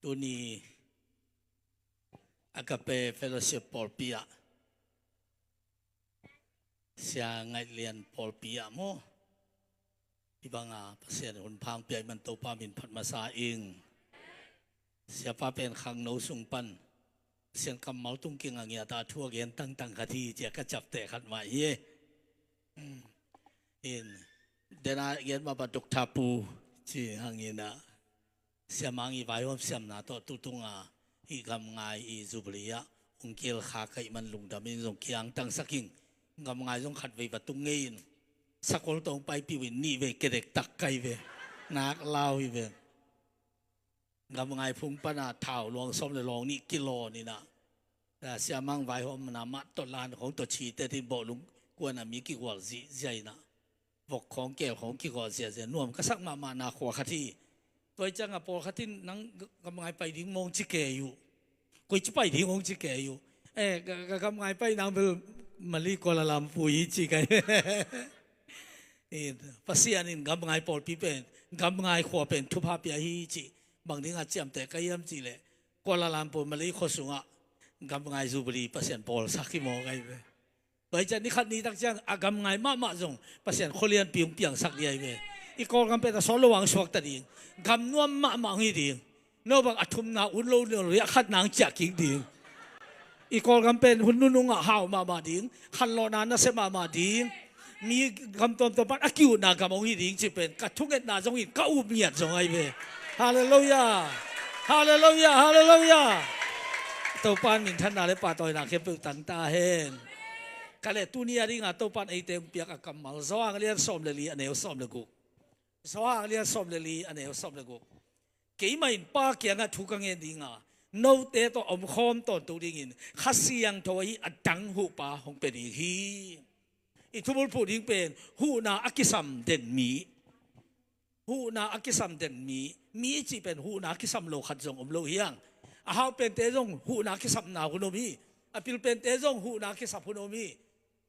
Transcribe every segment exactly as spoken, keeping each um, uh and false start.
Tuni Agape Fellowship pawlpi ah, Sia Ngaih Lian pawlpi ah maw, hih banga Pasian hun pha hong pia ahih man Topa min phat masa ing. Siapa pen khangno sung pan Pasian kammal tung kiang a ngiat a, thu a gen tangtang khat hi ci-a ka ciapteh khat mah hi. In, dena gen mah bang Doctor Pu ci hang in ah, Sia Mang i vaihawm siamna tawh tutung a, hih gamngai i Jubilee ah hong kihel kha ka hih man lungdam in zong kiangtangsak ing. Gamngai zong khatvei va tung ngei in, sakol tawh hong paipih uh in, nihvei kedek tak ka hi ve. Nak lau hi ve. Gamngai phung pan a thau luang sawm le luang nih kilawn in ah, Sia Mang vaihawmna mah tawh lan khawng tawh chite in bawhlung kuan a mi kigual zihziah in ah, vok khawng keel khawng kigual ziahziah, nuam ka sak mahmahna khua khat hi. Tua hi ciang a pawlkhat in, "Nang gamngai pai ding maw?" hong ci kei uh. "Koici pai ding?" hong ci kei uh. "Eh, ka, ka gamngai pai nang bel Malay Kuala Lumpur hi," ci kei. Eh, Pasian in gamngai pawlpi pen, gamngai khua pen thupha pia hi ci. Bang ding a ciamteh ka hiam cih leh, Kuala Lumpur Malay khua sungah gamngai Jubilee Pasian bawlsak hi mawk ahi ve. Tua hi ciang ni khat ni tak ciang a gamngai mahmah zong Pasian khua lianpi hong piangsak ding ahi ve. I Kawlgam pen a sawt lo hong suakta ding, gam nuam mahmah hong hi ding. No bang a thumna ut lo, no lo a khatna hong ciah kik ding. I Kawlgam pen hun nunung ah hau mahmah ding, khanlawhna nasia mahmah ding. Mi gam tuamtuam pan a ki-utna gam hong hi ding cih pen ka thungetna zong in ka up ngiat zong ahi ve. Halleluiah. Halleluiah. Halleluiah. Topa in minthanna le pahtawina khempeuh tang ta hen. Ka leh tuni a ding a Topa in eite hong piak a kammal, Johan a lian sawm le li, a neu sawm le guk. Johan a lian sawm le li, a neu sawm le guk. Keimah in Pa kiangah thu ka ngen ding a, note tawh a omkhawm tawntung dingin Kha Siangtho ahi a dang huhpa hong pia ding hi. I thubulphuh ding pen huhna a kisam den mi. Huhna a kisam den mi. Mi i cih pen huhna a kisam lo khat zong om lo hi hang. A hau pente zong huhna a kisamna hun om hi. A pil pente zong huhna a kisam hun om hi.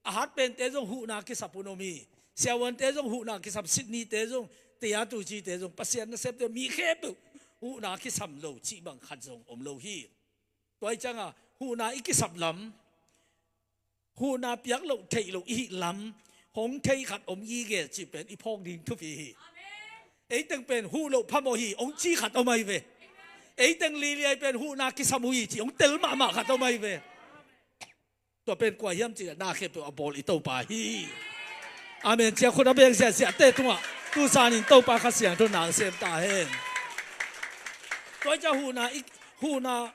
A hat pente zong huhna a kisam hun om hi. Siavuante zong huhna a kisam, Sydney-te zong, Tiatucite zong, Pasian nasemte, mi khempeuh huhna a kisam lo cih bang khat zong om lo hi. Tua hi ciang a huhna i kisam lam, huhna piak loh theih loh i hih lam hong thei khat om gige cih pen i phawk ding thupi hi. Ei teng pen huh loh phamawh hi hong ci khat om ahi ve. Ei teng liliai pen huhna kisam uh hi cih hong tel mahmah khat om ahi ve. Tua pen kua hiam cih leh na khempeuh a bawl i Topa hi. Amen. Cia khut a beng ziahziahte tungah tu zanin Topa Kha Siangtho in na sem ta hen. Tua hi ciang huhna i, huhna,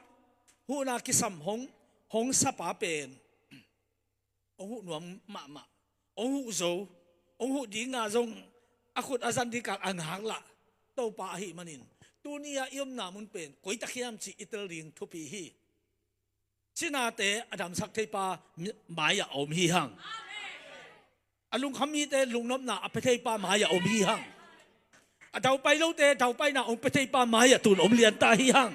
huhna kisam hong, hong sapa pen hong huh nuam mahmah, hong huh zo, hong huh ding a zong a khut a zan ding kal a ngaklah Topa ahih manin, tuni a i omna mun pen koi tak hiam cih i tel ding thupi hi. Cinate a damsak theipa mai-ah a om hi hang. A lungkham mite lungnopna a pia theipa mai-ah a om hi hang. A daupai lote daupaina hong pia theipa mai-ah tun om lianta hi hang.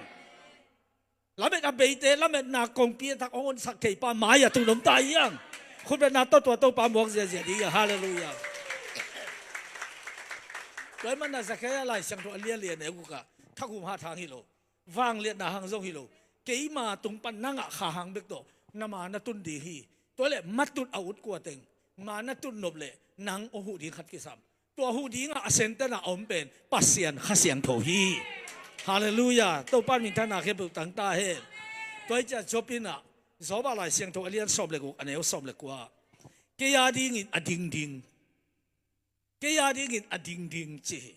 Lamet a beite lametna kongpi a thak hong honsak theipa mai-ah tun om ta hi hang. Khutbetna tawh tua Topa muak ziahziah ding hi hang. Halleluiah. Tua ahih manin Zechariah Lai Siangtho a lian li, a neu guk ah, thakhum hat hang hi lo, vangliatna hang zong hi lo, keima tung pan na ngah kha hang bek tawh na ma na tun ding hi. Tua leh matut a ut kua teng ma na tun nop leh nang hong huh ding khat kisam. Tua huh ding a a center-na a om pen Pasian Kha Siangtho hi. Halleluiah. Topa in minthanna khempeuh tang ta hen. Tua hi ciang Job in ah, Job a Lai Siangtho a lian sawm le guk, a neu sawm le kua, "Kei a dingin a ding ding, kei a dingin a ding ding," ci hi.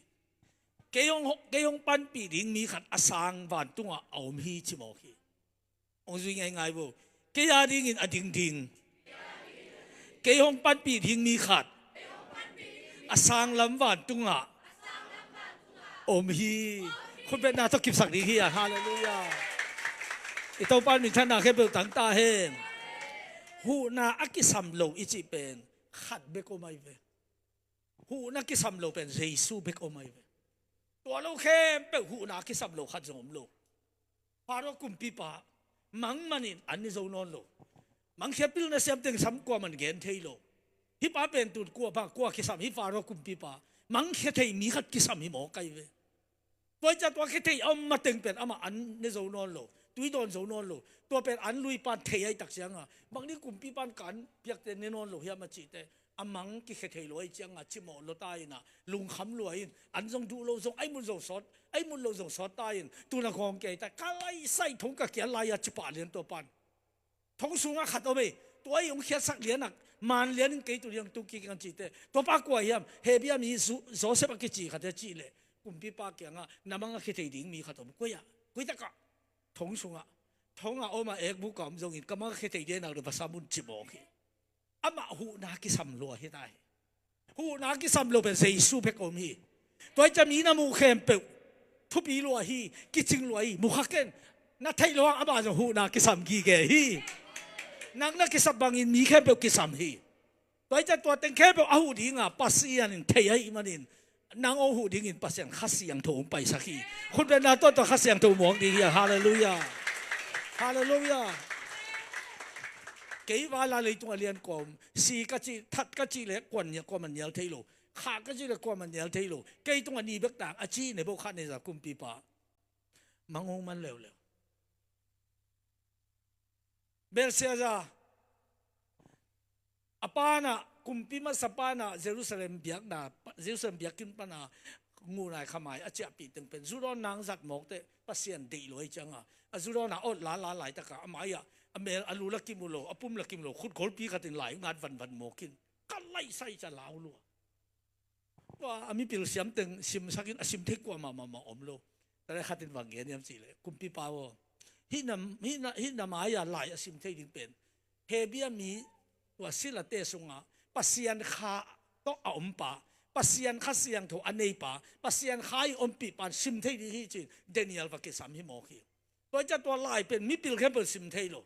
"Kei hong, kei hong panpih ding mi khat a sang vantungah a om hi," ci mawk hi. Hong zui ngaingai vo. "Kei a dingin a ding ding, kei hong panpih ding mi khat a sang lam vantungah om hi." Khutbetna tawh kipsak ding hi a. Halleluiah. I Topa in minthanna khempeuh tang ta hen. Huhna a kisam lo i cih pen khat bek om ahi ve. Huhna kisam lo pen Jesu bek om ahi ve. Tua lo khempeuh huhna kisam lo khat zong om lo. Pharaoh kumpipa, mang manin an ne zo nawn lo. Mangkhia pilna siam teng sam kuaman gen thei lo. Hih pa pen tun kua pa, kua kisam, hih Pharaoh kumpipa, mangkhia thei mi khat kisam hi mawk ahi ve. Tua hi ciang tua khethei a om mateng pen amah an ne zo nawn lo, tui dawn zo nawn lo. Tua pen an lui pan thei ahih tak ciangin, bang ni kumpipa'n ka an piakte ne nawn lo hiam a cihte, a mang kikhethei lo ahih ciangin cimawh lua ta in, lungkham lua in, an zong duh lo zong, a ihmut zong sawt, a ihmut lo zong sawt ta in, tu-in a gawng kei ta, ka laisai thong ka kial lai-a ci pah lian tua pan. Thong sungah khat om ei, tua i hong khiatsak lian a, man lian in kei tu-in hong tung kik ing a cihte. Tua pa kua hiam, Hebru mi Zu-, Josef a kici khat hi a cih leh, kumpipa kiangah, na mang a khethei ding mi khat om. Koi ah, koi tak ah, thong sungah, thong a om a, ekbuk a om zongin, ka mang a khethei ding nak leh va sam un ci mawk hi. Amah huhna kisam lua hi ta hi. Huhna kisam lo pen Jesu bek om hi. Tua hi ciang mi na muh khempeuh thupi lua hi, kicing lua hi, mu kha ken. Na theih loh hang amah zong huhna kisam gige hi. Nang na kisam bangin mi khempeuh kisam hi. Tua hi ciang tua teng khempeuh a huh ding a, Pasian in thei ahih manin, nang hong huh dingin Pasian Kha Siangtho hong paisak hi. Khut beng na, tua, tua Kha Siangtho muang ding hi a. Halleluiah. Halleluiah. Kei val a leitungah lian kua om, si ka cih, that ka cih leh kuaman nial, kuaman nial thei lo. Khah ka cih leh kuaman nial thei lo. Kei tungah ni bek tang a ci Nebukadnezzar kumpipa. Mang hong man leuleu. Belshazzar, a pa in ah, kumpi masa pa in ah, Jerusalem biakna, Jerusalem biakinn pan a ngunai khamai a ciahpih teng pen zu dawnna hong zat mawk teh, Pasian deih lo ahih ciangin, a zu dawnna awt lala laitak a, a mai ah, a mel, a lu la kimu lo, a pum la kimu lo, khut golpi khat in lai ngat vanvan mawk in, ka laisai ciang lau lua. Tua a mipil siam teng simsak in, a sim thei kua mahmah om lo. Tua leh khat in bang gen hiam cih leh, kumpipa aw, hih na, hih na, hih na mai-a lai a sim thei ding pen, Hebru mi, tua silate sungah Pasian Kha tawh a om pa, Pasian Kha Siangtho a nei pa, Pasian Kha i ompih pa'n sim thei ding hi ci-in Daniel va kisam hi mawk hi. Tua hi ciang tua lai pen mipil khempeuh sim thei lo.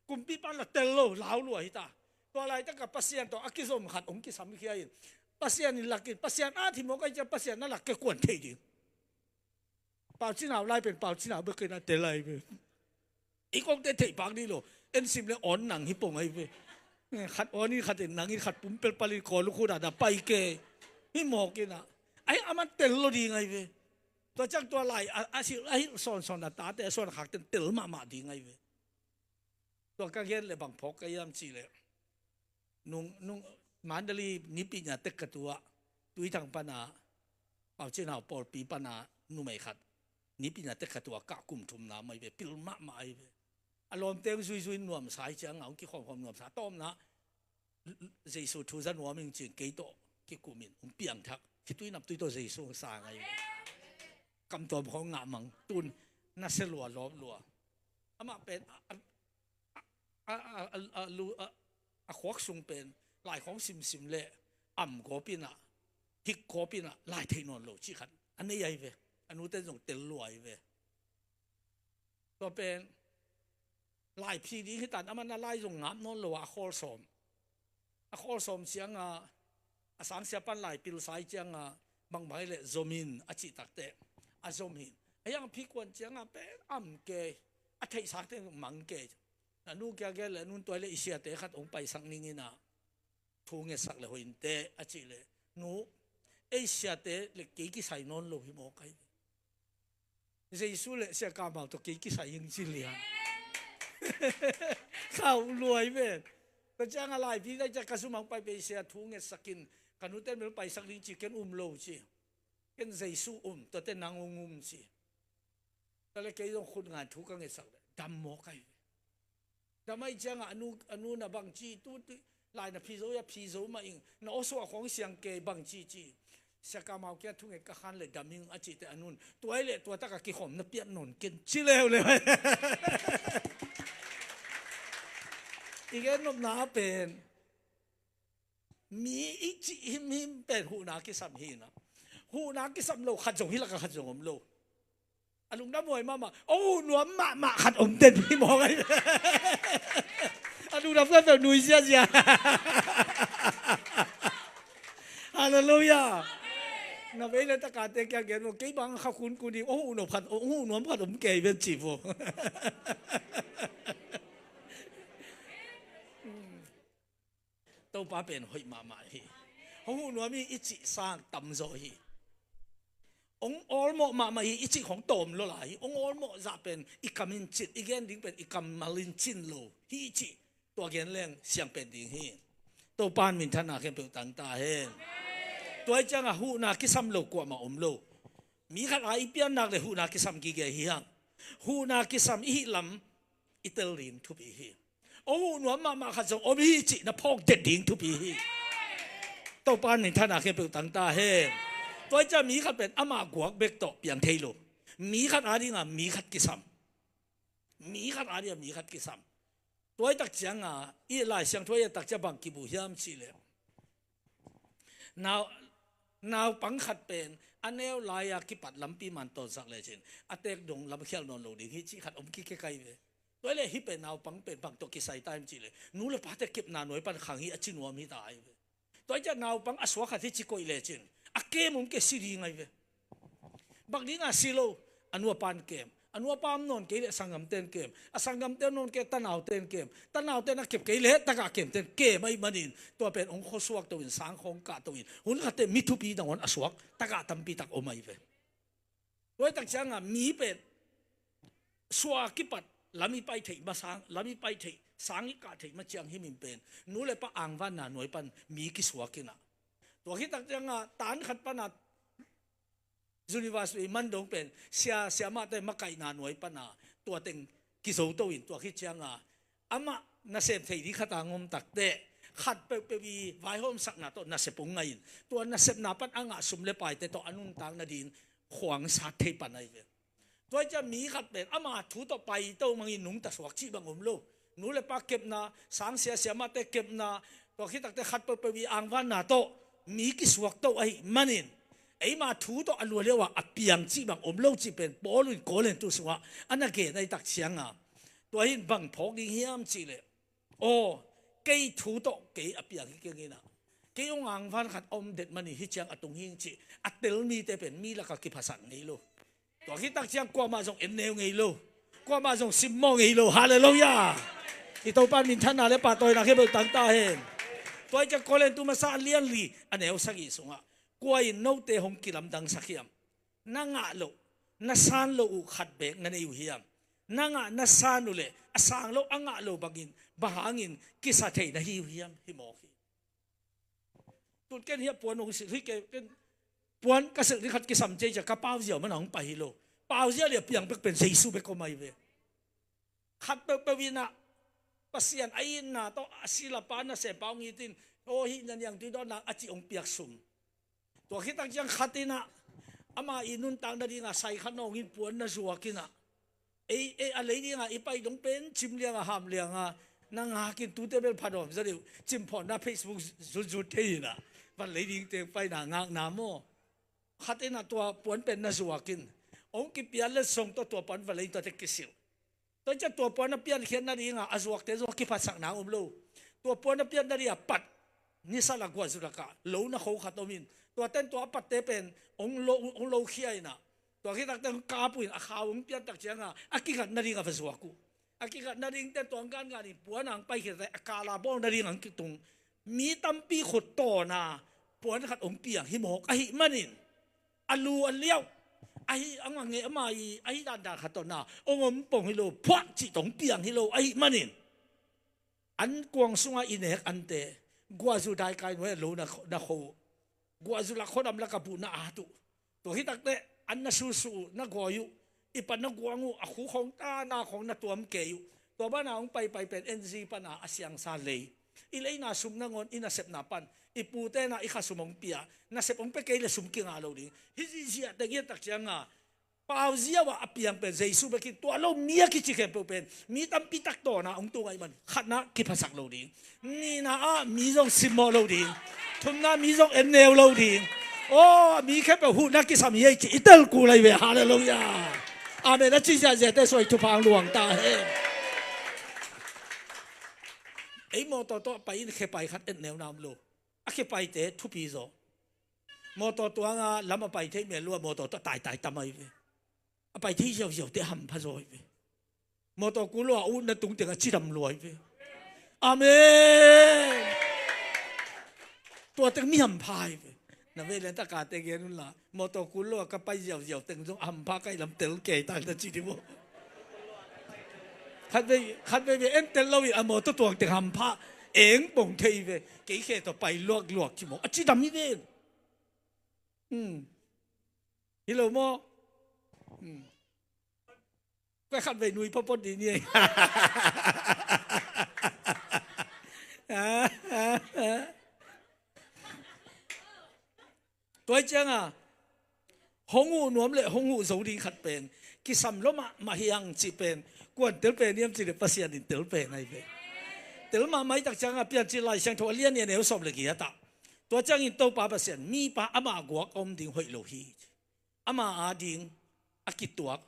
Kumpipa'n la tel lo, lau lua hi ta. Tua laitak a Pasian tawh a kizom khat hong kisam khia in, Pasian in lak in, Pasian at hi mawk ahih ciang Pasian na lak kei kua'n thei ding. Pau Cin Hau lai pen Pau Cin Hau bek in a tel lai pen. I kongte theih pak ding lo. En sim leh awn nang hi pong ahi ve. Khat awn in, khat en nang in, khat pumpelh pal in, kawl lukhu dahdah pai kei. Hi mawk in a. Ahi, aman tel lo ding ahi ve. Tua ciang tua lai a, a hilh, a hilh sawnsawn a tate, a suan a khakte'n tel mahmah ding ahi ve. Tua ka gen leh bang phawk ka hiam cih leh, nung, nung, Mandalay Nipi Nya Tekkattu ah, Tuithang pan a, Pau Cin Hau pawlpi pan a numei khat, Nipi Nya Tekkattu ah kah kum thumna om ahi ve, pil mahmah ahi ve. A lawmte hong zuizui nuamsa ahih ciangin, hong kikhawmkhawm nuamsa, a tawpna, Jesu thu za nuam ing ci-in kei tawh kikum in hong piangthak, khitui naptui tawh Jesu hong sang ahi ve. Kamtuam khawng ngah mang, tu-in nasia lua, lawp lua. Amah pen a, a, a khuak sung pen lai khawng simsim leh am gawp in a, hik gawp in a, lai theih nawn lo cih khat a nei ahi ve. A nute'n zong tel lua ahi ve. Tua pen lai phi ding hi ta'n, aman a lai zong ngap nawn lo a, a khawl sawm. A khawl sawm ciangin, a sangsia pan lai pilsa ahih ciangin, bangbang hi leh zom in a cih tak teh, a zom hi. A hiang a phi kuan ciangin pen am kei, a theihsakte mang kei. A nu kiang gen leh, a nu'n tua hi leh i siate khat hong paisak ning in a, thu ngetsak leh hoih inteh a cih leh, nu, ei siate leh kei kisai nawn lo hi mawk ahi ve. Jesu leh Sia Kam Mau tawh kei kisai ing ci lian. Khauh lua ahi ve. Tua ciangin lai phi lai ciang ka sum hong pai pei, sia thu ngetsak in, ka nute'n bel paisak ding ci, ken um lo ci. Ken Jesu um, tuate nang hong um ci. Tua leh kei zong khut ngai thu ka ngetsak leh dam mawk ahi ve. Dam ahih ciangin a nu, a nu'n a bang ci, tu, tu, lai na phi zo hia, phi zo mah ing, na aw suah khawng siang kei bang ci ci. Sia Kam Mau kiang thunget ka khan leh dam ing a cih teh a nu'n, tua hi leh tua tak a kikhawm na piak nawn ken ci leuleu. I gen nopna pen, mi i cih himhim pen huhna kisam hi in a. Huhna kisam lo khat zong hi lak a khat zong om lo. A lungdam huai mahmah, hong huh nuam mahmah khat om den hi mawk ahi. A lungdam khempeuh nui ziazia. Halleluiah. Na vei leh takate kiang gen maw, kei bang kha kunkun hi, hong huh nuam khat, hong huh nuam khat om kei ven ci maw. Topa pen hoih mahmah hi. Hong huh nuam hi i cih sang tamzaw hi. Hong awlmawh mahmah hi i cih khong tawm lo lai hi. Hong awlmawh zah pen i kam in cin, i gen ding pen i kammal in cin lo hi i cih, tua gen leng siang pen ding hi. Topa in minthanna khempeuh tang ta hen. Tua hi ciangah huhna kisam lo kuamah om lo. Mi khat a i piannak le huhna kisam gige hi hang. Huhna kisam i hih lam i tel ding thupi hi. Hong huh nuam mahmah khat zong om hi cih na phawk det ding thupi hi. Topa in minthanna khempeuh tang ta hen. Tua hi ciang mi khat pen amah guak bek tawh piang thei lo. Mi khat a dingah mi khat kisam. Mi khat a dingah mi khat kisam. Tua hi tak ciangah i Lai Siangtho i et tak ciang bang kibu hiam cih leh, nau, naupang khat pen a neu lai-a kipat lampi man tawnsak lecin a teek dong lam khial nawn lo ding hi cih khat om kik hi kai ve. Tua hi leh hih pen naupang pen bang tawh kisai ta hiam cih leh, nu le pate kepna nuai pan khang hi a ci nuam hi ta ai ve. Tua hi ciang naupang a suak khat hi ci koih lecin a kem om kei si ding ai ve. Bang dingah si lo, a nu a pan kem, a nu a pa om nawn kei leh sanggamten kem, a sanggamte om nawn kei tanauten kem, tanauten a kep kei leh tagah kemten kem ahih manin tua pen hong khuasuak to in, sang khawng kah to in, hun khatte mi thupi nangawn a suak tagah tampi tak om ahi ve. Tua hi tak ciangah mi pen suah a kipat lam i pai theih ma sang, lam i pai theih, sang i kah theih ma ciang hih min pen nu le pa angvanna nuai pan mi kisuak inah, tua hi tak ciangah tan khat panah university man dong pen sia, siamahte makaihna nuai pana tua teng kizo to in, tua khit cianga amah nasem thei ding khat a ngom takte khat peuhpeuh i vaihawmsakna tawh nasep hong ngah in, tua nasepna pan a ngah sum le paite tawh a nuntak nading khuang sat thei pan ahi ve. Tua hi ciang mi khat pen ama thu tawh pai to mangin nungta suak cih bang om lo. Nu le pa kepna, sangsia siamahte kepna, tua khit takte khat peuhpeuh i angvanna tawh mi kisuak to ahih manin eima thu tawh a lua liauah a piang cih bang om lo cih pen Paul in Korintu sungah a na gen ahi tak cianga, tua hi in bang phawk ding hiam cih leh, aw, kei thu tawh kei a piang hi keng inah, kei hong angvan khat a om det manin hih ciang a tung hing cih a tel mite pen mi lakah kiphasak ngei lo. Tua khit tak ciang kuamah zong en neu ngei lo, kuamah zong simmawh ngei lo. Halleluiah. I Topa in minthanna le pahtawina khempeuh tang ta hen. Tua hi ciang Korintu masa a lian li a neu sagih sungah, kua in note hong kilamdangsak hiam? Na ngah loh, na san loh uh khat beek na nei uh hiam? Na ngah na san uh leh a sang loh a ngah lo bangin bang hangin kisa thei na hi uh hiam? Hi mawk hi. Tun ken hiah puan hong silh hi kei, ken puan ka silh ding khat kisam ciai ciah ka pauziau man a hong pai hi lo. Pauziau le a piang bek pen Jesu bek om ahi ve. Khat peuhpeuh inah Pasian a itna tawh a silapa nasem pa hong itin, aw, hih na niangtui dawnnak a cih hong piak sum. Tua khit tak ciang khat inah ama i nuntak nadinga sai khat nawngin puan na zuak inah, ei, ei a lei dinga i pai dong pen cim lianga ham lianga na ngakin tute bel pha dawm za deuh, cim phawnna Facebook zutzut thei inah van lei ding teng paina ngakna maw? Khat inah tua puan pen na zuakin hong kipia letsong tawh tua puan van lei tuate kisilh. Tua ciah tua puan a piankhiat nadinga a zuakte zong a kiphatsakna om lo. Tua puan a piat nadinga pat nisa lak guahzu lakah lo na kho khat om in, tua ten tua a patte pen hong lo, hong lokhia inah, tua khit takte hong kap uh in a khau hong pian tak cianga a kikhat nadinga va zuak uh. A kikhat nadingte tua hong gangan in puan a hong paikhiate a kala bawl nadinga hong kitung. Mi tampi khut tawna puan khat hong piang hi mawk ahih manin a lu a liauh ahi, a ngah ngei ama i ahi dandan khat tawh na hong om pong hi lo, phuah cih tawh hong piang hi lo ahih manin an kuang sungah i nek ante guahzu daikai nuai a lo na, na kho uh. Guahzu lak khuadam laka buh na at uh. Tua khit takte an na susu uh, na gawi uh, i pan na guang uh, a khu khawng ta na khawng na tuam kei uh. Tua bana hong paipai pen N G pana a siangsa lei, i leina sum nangawn i nasepna pan i pute na i kha sum hong pia, nasep hong pia kei le sum kinga lo ding. Hih zihziah teng i et tak cianga pauziau ah a piang pen Jesu bekin tua lo mi a kici khempeuh pen mi tampi tak tawna hong tung ahih man khatna kiphasak lo ding. Nihna ah mi zong simmawh lo ding. Thumna mi zong en neu lo ding. Aw, mi khempeuh huhna kisam hi ei ci i tel kul ahi ve. Halleluiah. Amen. A ci ziahziahte suai thupha hong luang ta hen. Ei mawtaw tawh a pai in khepai khat et neu na om lo. A khepaite thupi zaw. Mawtaw tuanga lam a pai thei mel lua mawtaw tawh taitai tam ahi ve. A pai thei ziauziaute hampha zaw ahi ve. Mawtaw kul lua a utna tung teng a cidam lua ahi ve. Amen. Tua teng mi hampha ahi ve. Na vei le taka te gen un la, mawtaw kul lo a ka pai ziauziau teng zong a hampha ka ih lam tel kei ta na ci di maw. Khat vei, khat vei vei en tel lo in a mawtaw tuang teng hampha eng pong thei ve. Kei khe tawh pai luakluak ci maw. A cidam hi ven. Hmm. Hi lo maw? Hmm. Koi khat vei nui phapot di ni ei. Tua cianga hong huh nuam le hong huh zo ding khat pen kisam lo mahmah hiang cih pen kuan tel pen hiam cih le Pasian in tel pen ahi ve. Tel mahmah i tak cianga Piancil Lai Siangtho a lian nih a neu sawm le giat ah, tua ciangin Topa Pasian mipa ama guak a om ding hoih lo hi. Ama ading a kituak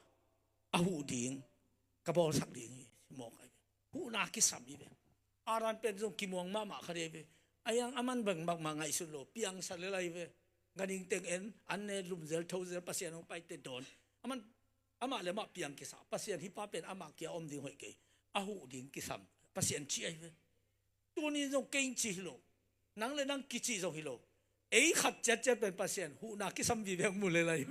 a huh ding ka bawlsak ding hi. Mawk ahi ve. Huhna kisam hi ve. Aran pen zong kimuang mahmah kha dei ve. A hiang a man bang mahmah ngaihsun lo piangsa lel ahi ve. Nganing teng en an ne lumzel thozel Pasian hong paite dawn. A man amah le amah piang kisa Pasian hi pa pen amah kia om ding hoih kei. A huh ding kisam Pasian ci ahi ve. Tuni zong kei ci hi lo. Nang le nang kici zong hi lo. Ei khat ciatciat pen Pasian huhna kisam vive mu le lai.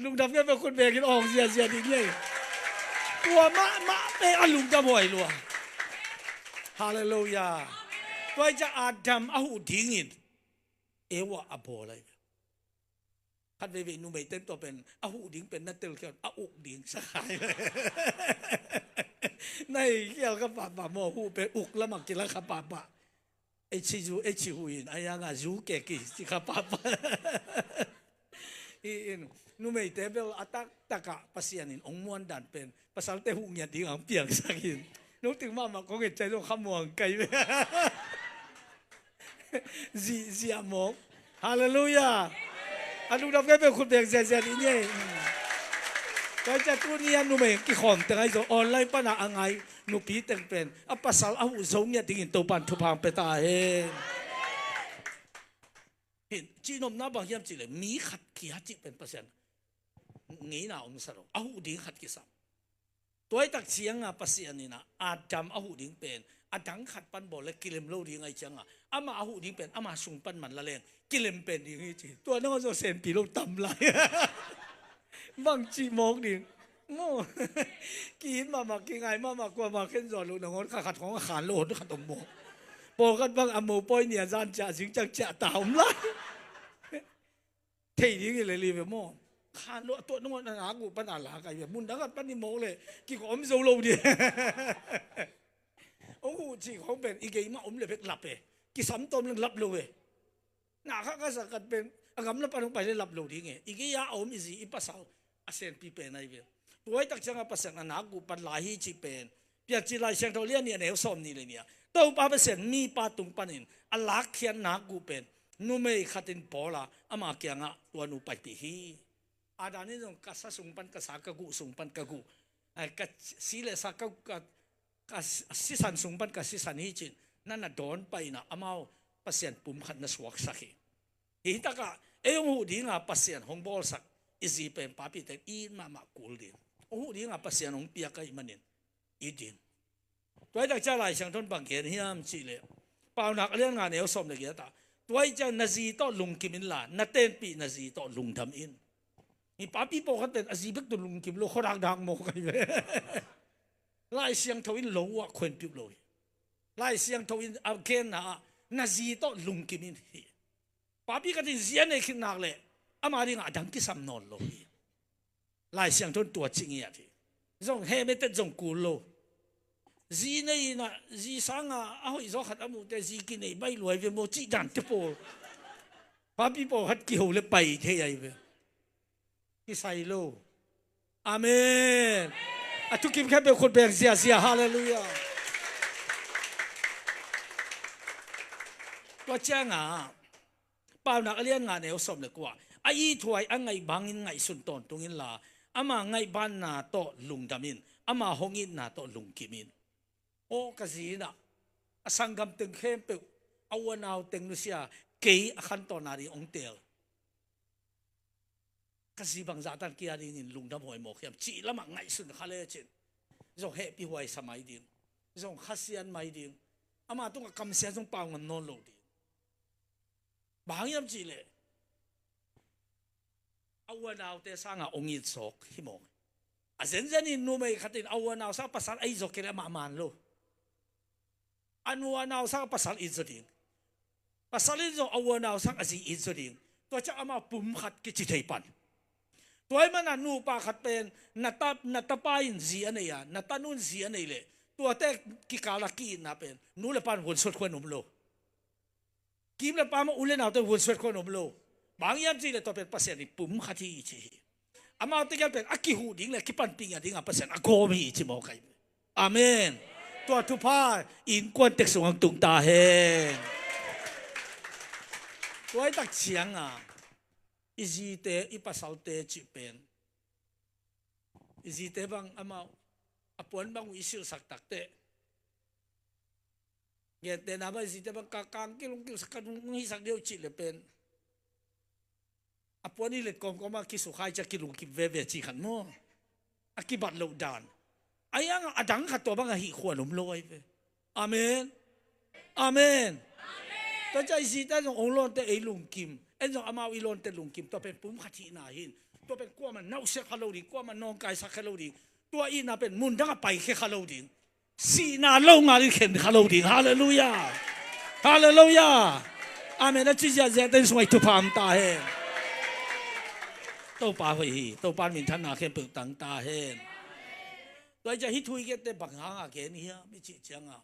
Lungdam nge pe khut bekin awng ziazia ding nge. Tua mahmah pe a lungdam huai lua. Halleluia. Tua i ca Adam a huh dingin Ewa a bawl ahi. Khat veivei numei ten tua pen a huh ding pen na telkhiat a uk ding sakhai. Na hei khial kha pahpah maw, huh pen uk lamah kila kha pahpah. Ei ci zu ei ci huh in a yanga zu keki ci kha pahpah. Hi in numeite bel a taktakah Pasian in ong muan dan pen pasalte huh ngiat ding ang piangsak in. Nungting mahmah kong et cai zong kha muang kai ve. Zihziah mawk. Halleluia. A lungdam ngai peuh khut beng ziahziah dih ni ei. Tua ciah tuni a numei kikhawm teng ahi zong online pana a ngai nupi teng pen a pasal a huh zo ngiat dingin Topan thupha ang pia ta hen. Hin cihnopna bang hiam cihleh mi khat kia cih pen Pasian ngeina omsa lo a huh ding khat kisam. Tuaitak cianga Pasian inah Adam a huh ding pen a dang khat pan bawl le kilem lo ding ahi cianga ama a huh ding pen ama sung pan man la leng kilem pen ding hi ci. Tua nang a zaw senpi lo tam lai. Bang cih mawk ding maw? Kihin mahmah kingai mahmah kuamah khen zaw lo nangawn kha khat khawng a khan lo hon khat om maw? Pawlkhat bang a mopawi nia zan ciah zing ciang ciah ta om lai. Thei ding i le li ve maw? Khan lo a tuah nungah na nak uh pan a la kai ve mun dang khat pan i mawk le kik om zo lo ding. Ong huh cih khawng pen i gei mah om le bek lap e. Kisam tawm leng lap lo e. Na kha ka sa khat pen a gamla pan hong pai le lap lo ding e. I gei a om i zi i pasal a senpi pen ahi ve. Tuaitak cianga Pasian a nak uh pan lai hi cih pen Piancil Lai Siangtho lian nih a neu sawm nih le nih ah Topa Pasian mipa tung panin a lakkhiat nak uh pen numei khatin pawla ama kiangah tua nu paipih hi. Adam in zong ka sa sung pan ka sa ka guh sung pan ka guh ai ka si le sa ka, ka, ka sisan sung pan ka sisan hi cin na na dawn paina amau Pasian pum khat na suaksak hi. Hi takah ei hong huh dinga Pasian hong bawlsak i zi pen papi ten i mahmah kul ding. Hong huh dinga Pasian hong piak ahih manin i ding. Tuaitak ciah Lai Siangthon bang gen hiam cihleh Paunak a lian nga neu sawm le giat ah tuai ciah na zi tawh lungkim inla na tenpih na zi tawh lungdam in. Hi papi pawlkhat pen a zi bek tu lungkim lo khuadakdak maw kai ve. Lai Siangtho in lo uh ah khuenpiuh lo hi. Lai Siangtho in a genna ah na zi tawh lungkim in hi. Papi khatin zi a nei khit nak leh ama dingah a dang kisam nawn lo hi. Lai Siangtho in tua ci ngiat hi. Zong heh metet zong kul lo. Zi nei inah zi sanga a hoih zaw khat a muhte zi kinei baih luai ve maw cih dante pawl. Papi pawlkhat kiho le pai thei ahi ve. Kisai lo. Amen. A thukim khempeuh khut beng ziazia. Halleluia. Tua cianga Paunak a lian nga neu sawm le kua a ithuai a ngaih bangin ngaihsun tawntung inla ama ngaihbanna tawh lungdam in ama hong itna tawh lungkim in. Aw ka zi inah a sanggam teng khempeuh a uanau teng nusia kei a khantawnna ding hong teel. Ka zi bangzah tan kia dingin lungdam huai mawk hiam cih lamah ngaihsun kha lecin zong hehpih huai sa mai ding. Zong khasian mai ding. Ama tungah kamsia zong pau ngam nawn lo ding. Bang hang hiam cih leh a u a naute sangah hong it zawk hi mawk. A zenzen in numei khat in a u a nau sang pasal a it zawk kei leh amah man lo. A nu a nau sang pasal it zaw ding. Pasal in zong a u a nau sang a zi it zaw ding. Tua ciang amau pum khat kici thei pan. Tua ahih manin a nupa khat pen na ta, na tapa in zi a nei a, na tanu in zi a nei leh tuate kikal a ki-itna pen nu le pa in vuansuat khua in om lo. Kim le pam ah u le naute vuansuat khua in om lo. Bang hang hiam cih leh tua pen Pasian in pum khat hi ci hi. Amaute gel pen a kihuh ding le kipanpih ngiat dingah Pasian a gawm hi ci mawk ahi. Amen. Tua thupha innkuan tek sungah tung ta hen. Tua ahih tak ciangah i zite, i pasalte cih pen, i zite bang amau a puan bang uh i silhsak takteh, gentehna bang i zite bang ka kang kilung kilsak ka nung hisak deuh cih le pen a puan i let kawmkawm a kisukha i ciah kilungkim veve cih khat maw? A kibat loh dan. A hiangah a dang khat tua bang a hih khua in om lo ahi ve. Amen. Amen. Tua ciah i zite zong hong lawnte ei lungkim, en zong amau i lawnte lungkim, tua pen pum khat hihna hi in. Tua pen kuamah nauhsiat kha lo ding, kuamah nawngkaisak kha lo ding. Tua itna pen mundang a paikhia kha lo ding. Sihna lo ngal in khen kha lo ding. Halleluiah. Halleluiah. Amen. A ci ziahziahte in sungah i thupha om ta hen. Topa hoih hi. Topa in minthanna khempeuh tang ta hen. Tua hi ciah hih thu i gente bang hangah gen hiam i cih ciangah,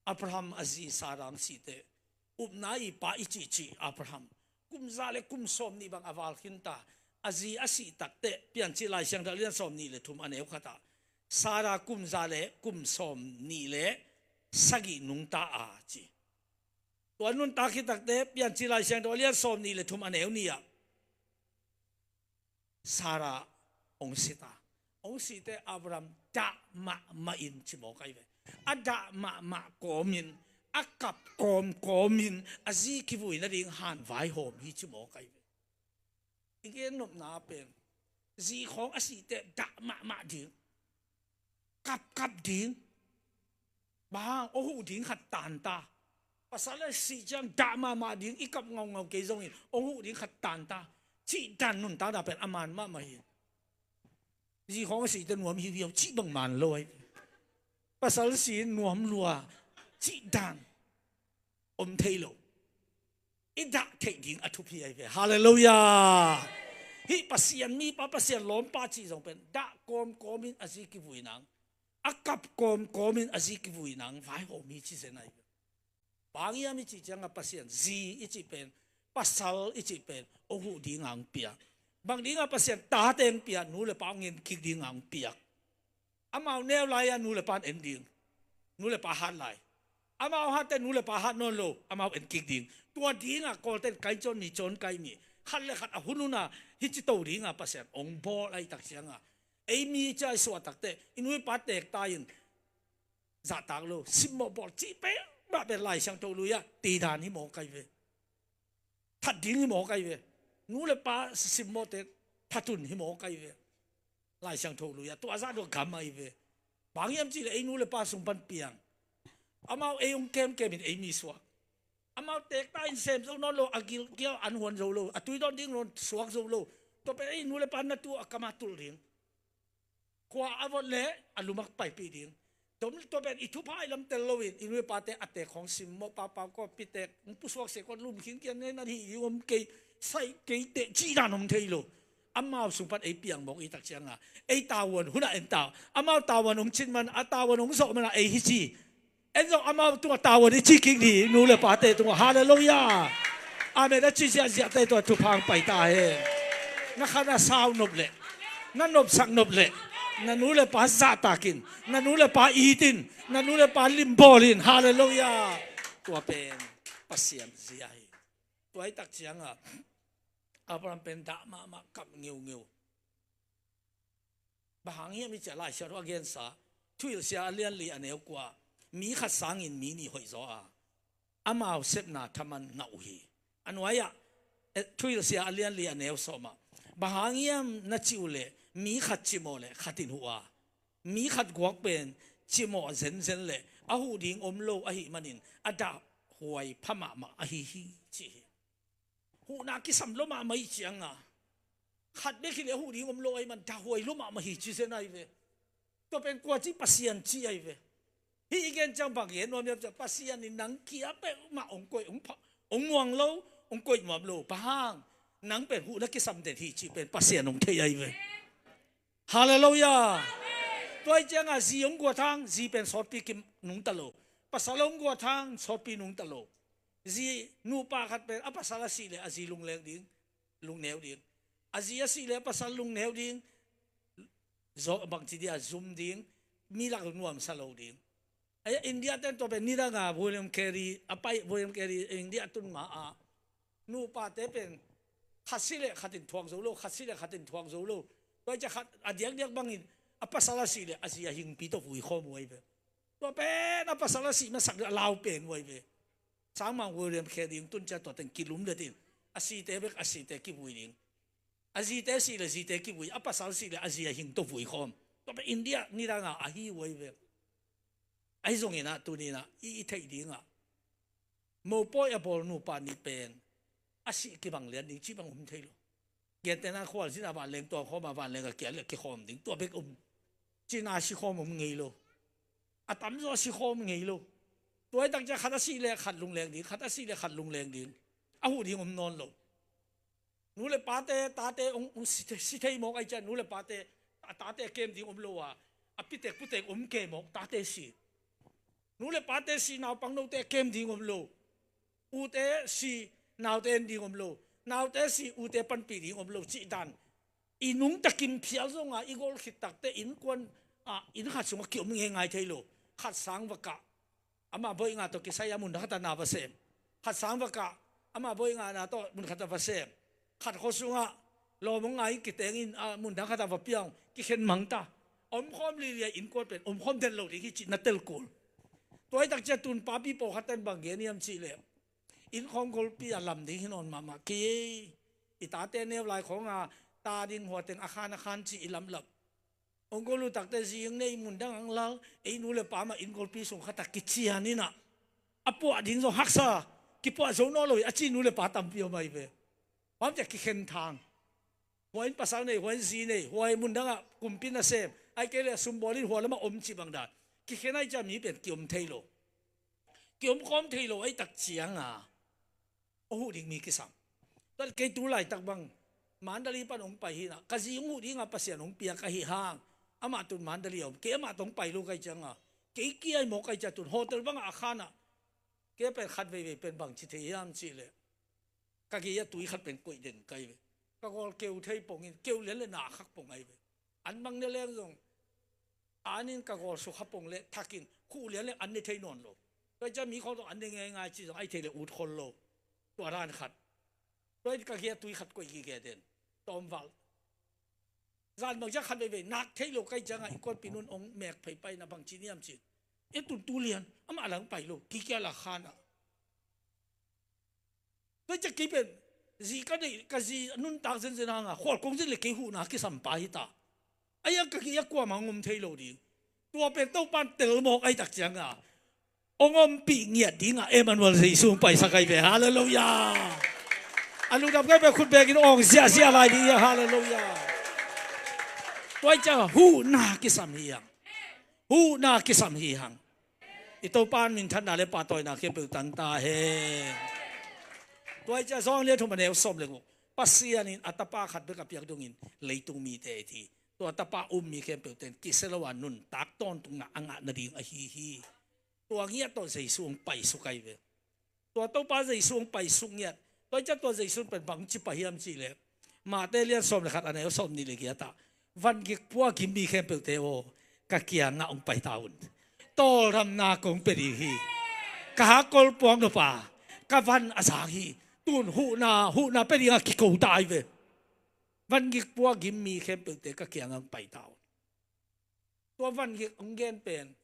Abraham a zi Sarah hong sih teh, upna i pa i cihcih Abraham kum za le kum sawmnih bang a val khinta. A zi a sih takteh Piancil Lai Siangtho a lian sawmnih le thum a neu khatah Sarah kum za le kum sawmnih le sagih nungta a ci. Tua nuntak khit takteh Piancil Lai Siangtho a lian sawmnih le thum a neu nih ah Sarah hong si ta. Hong sih teh Abraham dah mahmah in ci mawk ahi ve. A dah mahmah kawmin, a kap kawmkawmin a zi kivui nading han vaihawm hi ci mawk ahi ve. I gen nopna pen zi khawng a sih teh dah mahmah ding, kapkap ding, bang hong huh ding khat tanta. Pasal a sih ciang dah mahmah ding, i kap ngaungau kei zongin hong huh ding khat tanta. Cih dan nuntakna pen a man mahmah hi. Zi khawng a sih teh nuam hiuhiau cih bang man lo ahi. Pasal si nuam lua cih dan om thei lo. I dah theih ding a thupi ahi ve. Halleluiah. Hih Pasian mipa, Pasian lawmpa cih zong pen dah kawmkawmin a zi kivui nang, a kap kawmkawmin a zi kivui nang vaihawm hi ci zen ahi ve. Bang hang hiam i cih ciangah Pasian zi i cih pen, pasal i cih pen hong huh dingah hong piak. Bang dingah Pasian tate hong piak? Nu le pa hong en kik dingah hong piak. Amau neu lai-a nu le pa in en ding, nu le pa hat lai. Amau hat teh nu le pa hat nawn lo, amau en kik ding. Tua dingah Kawlte in kai cawn mi, cawn kai mi, khat le khat a hun hun a hih ci to dingah Pasian hong bawl ahih tak ciangah, ei mi ciah i suah takteh i nu i pa teek ta in zahtak lo, simmawh bawl cih pen mah pen Lai Siangtho lui-ah tidan hi mawk ahi ve. That ding hi mawk ahi ve. Nu le pa simmawhte that un hi mawk ahi ve. Lai Siangtho lui-ah tua zah dong gam ahi ve. Bang hiam cih leh ei nu le pa sung pan piang, amau ei hong kemkem in ei mi suak. Amau teek ta in sem zo nawn lo, a gilkial an huan zo lo, a tui dawn ding nawn suak zo lo. Tua pen ei nu le pa na tu a kam a tulh ding. Khua a vot leh a lumak paipih ding. Tua pen i thupha i lam tel loin i nu i pate a teek khawng simmawh, pau pau kawpi teek hong pusuak seh kawt, lum khin kian ngen a hih ding om kei, sai kei teh cih dan om thei lo. Amau sung pan ei piang mawk i tak ciangah ei tavuan hunah en ta. Amau tavuan hong cin man, a tavuan hong zawh manah ei hi ci. En zong amau tungah tavuan i ci kik ding, nu le pate tungah. Halleluiah. Amen. A ci ziahziahte tungah thupha hong pai ta hen. Na khan a sau nop leh, na nopsak nop leh, na nu le pa zahtak in, na nu le pa it in, na nu le pa limbawl in. Halleluiah. Tua pen Pasian zia hi. Tua ahih tak ciangah Abraham pen dah mahmah, kap ngeungeu. Bang hang hiam i cih leh Lai Siangtho a gensa, Thuhilhsia a lian li a neu kua, mi khat sangin mi nih hoih zaw a, amau sepna thaman ngah uh hi. A nuai-ah, eh, Thuhilhsia a lian li a neu sawmah, bang hang hiam na cih uh leh mi khat cimawh leh khat in huh a, mi khat guak pen cimawh zenzen leh a huh ding om lo ahih manin a dahhuai pha mahmah ahi hi, ci hi. Huhna kisam lua mahmah hi cianga, khat bek hi leh a huh ding om lo ahih man, dahuai lua mahmah hi ci zen ahi ve. Tua pen kua ci? Pasian ci ahi ve. Hih i gen ciang bang gen nuam hiam cih leh, Pasian in nang kia peuhmah hong koih, hong pha, hong muang lo, hong koih nuam lo. Bang hang? Nang pen huhna kisam den hi cih pen Pasian hong thei ahi ve. Halleluiah. Tua hi cianga zi hong guat hang, zi pen sawtpi kim nungta lo. Pasal hong guat hang, sawtpi nungta lo. Zi, nupa khat pen a pasal a sih leh a zi lungleng ding, lungneu ding. A zi a sih leh a pasal lungneu ding. Zo, bangci dia zum ding, mi lak nuamsa lo ding. Ahi, India ten tua pen nidanga William Carey, a pai William Carey India tun ma a, nupate pen khat sih leh khat in thuak zo lo, khat sih leh khat in thuak zo lo. Tua hi ciang khat a diakdiak bangin a pasal a sih leh a zi a hingpi tawh vui khawm uh ahi ve. Tua pen a pasal a sih masak leh a lau pen uh ahi ve. Sangmang William Carey tun ciang tua teng kilum letin, a site bek a site kivui ding. A zite sih leh zite kivui, a pasal sih leh a zi a hing tawh vui khawm. Tua pen India nidanga ahi uh ahi ve. Ahi zongin ah tuni-in ah i, i theih dingah, mopawi a bawl nupa nih pen a sih kibang lian ding cih bang om thei lo. Gentehna khualzin ah vanleng tuang khawm a, vanleng a kial leh kikhawm ding, tua bek om. Cina sikhawm om ngei lo. A tamzaw a sikhawm ngei lo. Tua hi tak ciang khat a sih leh khat lungleng ding, khat a sih leh khat lungleng ding. A huh ding om nawn lo. Nu le pate, tate hong, hong si thei, si thei mawk ahi ciang, nu le pate, a tate a kem ding om lo a, a pitek putek om kei mawk, tate si. Nu le pate si, naupang note a kem ding om lo. Ute si, naute en ding om lo. Naute si, ute panpih ding om lo, cih dan. I nungta kim phial zonga i gol khit takte innkuan, ah, inn khat sungah ki-om ngeingai thei lo. Khat sang va kah, amah bawi nga tawh kisai a mun dang khatah na va sem. Khat sang va kah, amah bawi nga na tawh mun khatah va sem. Khat khua sungah lawm hong ngai kiteng in, a, mun dang khatah va piang, kikhen mang ta. Omkhawm lilia innkuan pen omkhawm den lo ding hi cih na tel kul. Tua hi tak ciang tun papi pawlkhat ten bang gen hiam cih leh, inn khawng golpi a lam ding hi nawn mahmah kei. I tate neu lai khawng a, ta ding hua teng a khan a khan cih i lamlam. Hong gol uh takte zing nei mun dang ang lal, ei nu le pa mah inn golpi sung khatah kician in ah, a puah ding zong haksa, kipuah zo nawn lo hi a ci nu le pa tampi om ahi ve. Bang hang hiam cih leh kikhen thang. Hua in pasal nei, hua in zi nei, hua in mun dangah kumpi nasem, ahih kei leh sumbawl in hua lamah om cih bang dan. Kikhen ahih ciang mi pen ki-om thei lo. Ki-om khawm thei lo ahih tak cianga a huh ding mi kisam. Tua kei tu laitak bang Mandalay pan hong pai hi-in ah, ka zi hong huh dingah Pasian hong piak ahih hang, amah tun Mandalay a om. Kei amah tawh hong pai lo ka hih cianga, kei kia hi mawk ka hih ciang tun hotel bangah a khan ah, kei pen khat veivei pen bangci thei hiam cih leh, ka gei ah tui khat pen koih den ka hi ve. Ka gawl keu thei pongin, keu lian leh na khak pong ahi ve. An bang ne leng zong, an in ka gawl sukha pong leh thakin khuh lian leh an ne thei nawn lo. Tua hi ciang mi khawng tawh an ne ngeingai cih zong ahih thei leh ut khol lo. Tua dan khat. Tua hi ka gei ah tui khat koih gige den. Tawmvalh. Zan bang ciang khat veivei nak thei lo ka hih ciangah innkuanpih nu'n hong mek phei pai in ah bangci hiam cih, e tun tu lian, amah la hong pai lo, kikia la khan ah. Tua hi ciang kei pen zi ka deih, ka zi nuntak zenzen hanga khual kong zin leh kei huhna kisam pa hi ta. Ahi hang ka gei ah kuamah hong om thei lo ding. Tua pen Topa'n tel mawk ahih tak cianga hong ompih ngiat dingah Emmanuel Jesu hong paisak ahi ve. Halleluiah. A lungdam ka hih pen khut bekin awng ziahziah lai ding hi. Halleluiah. Tua hi ciang huhna kisam hi hang. Huhna kisam hi hang. I Topa'n minthanna le pahtawina khempeuh tang ta hen. Tua hi ciang Johan lian thum a neu sawm le guk, Pasian in a Tapa khat bek a piak dongin leitung mite a it hi. Tua Tapa um mi khempeuh ten kisia lo a nuntak tawntungna a ngah nading ahi hi. Tua ngiat tawh Jesu hong paisuk ahi ve. Tua Topa Jesu hong paisuk ngiat. Tua hi ciang tua Jesu pen bangci pah hiam cih leh, Mate lian sawm le khat a neu sawm nih le giat ah, van gik pua gim mi khempeuhte aw, ka kiangah hong pai ta un. Tawldamna kong pia ding hi. Ka hakkol puak nop a, ka van a zang hi. Tun huhna, huhna pia dingah kiko ta ahi ve. Van gik pua gim mi khempeuhte ka kiangah hong pai ta un. Tua van gik hong gen pen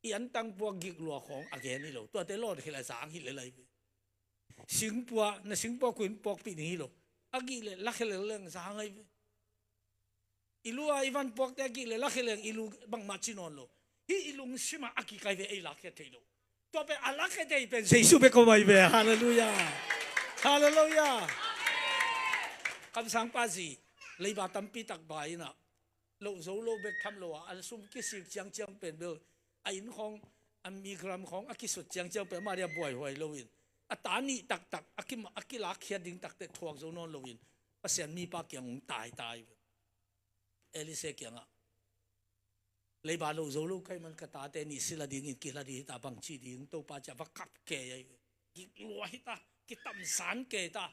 i antang puak gik lua khawng a gen hi lo. Tuate lawn khel a zang hi lel ahi ve. Singpua, na singpua kua in puakpih ding hi lo. A gik leh lakhia lel leng zang ahi ve. I lu a i van puakte a gik leh lakhia leng i lu bangmah ci nawn lo. Hih i lungsimah a gik ahi ve, ei lakhia thei lo. Tua pen a lakhia thei pen Jesu bek om ahi ve. Halleluiah. Halleluiah. Kamsangpa zi, leiba tampi tak bai in ah, loh zo lo bek tham lo a, a sum kisik ciangciang pen bel, a inn khawng, a migram khawng a kisut ciangciang pen amah dia buaihuai lo in, a ta nih taktak a ki, a kilakkhiat ding takte thuak zo nawn lo in, Pasian mipa kiang hong taitai. Elisha kiangah, leiba loh zo lo ka hih man ka tate nih sila dingin kihla ding hi ta, bang ci ding, Topa, ci a va kap kei ai ve. Kiklua hi ta, kitamsan kei ta.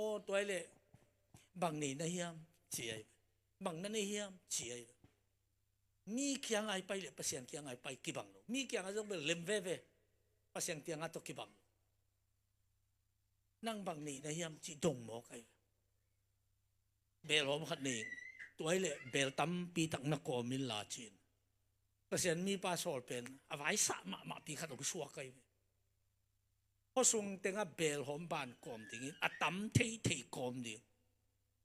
Aw, tua hi leh bang nei na hiam, ci ai ve. Bang na nei hiam, ci ai ve. Mi kiang ai pai leh Pasian kiang ai pai kibang lo. Mi kiang a zong bel lem veve. Pasian kiang a tawh kibang lo. Nang bang nei na hiam, ci dong mawk ai ve. Belhawm khat nei, tua hi leh bel tampi tak na kawm in la, ci-in Pasian mipa sawl pen a vaisah mahmahpi khat hong suak ai ve. Khuasung tengah belhawm ban kawm dingin a tam theithei kawm ding.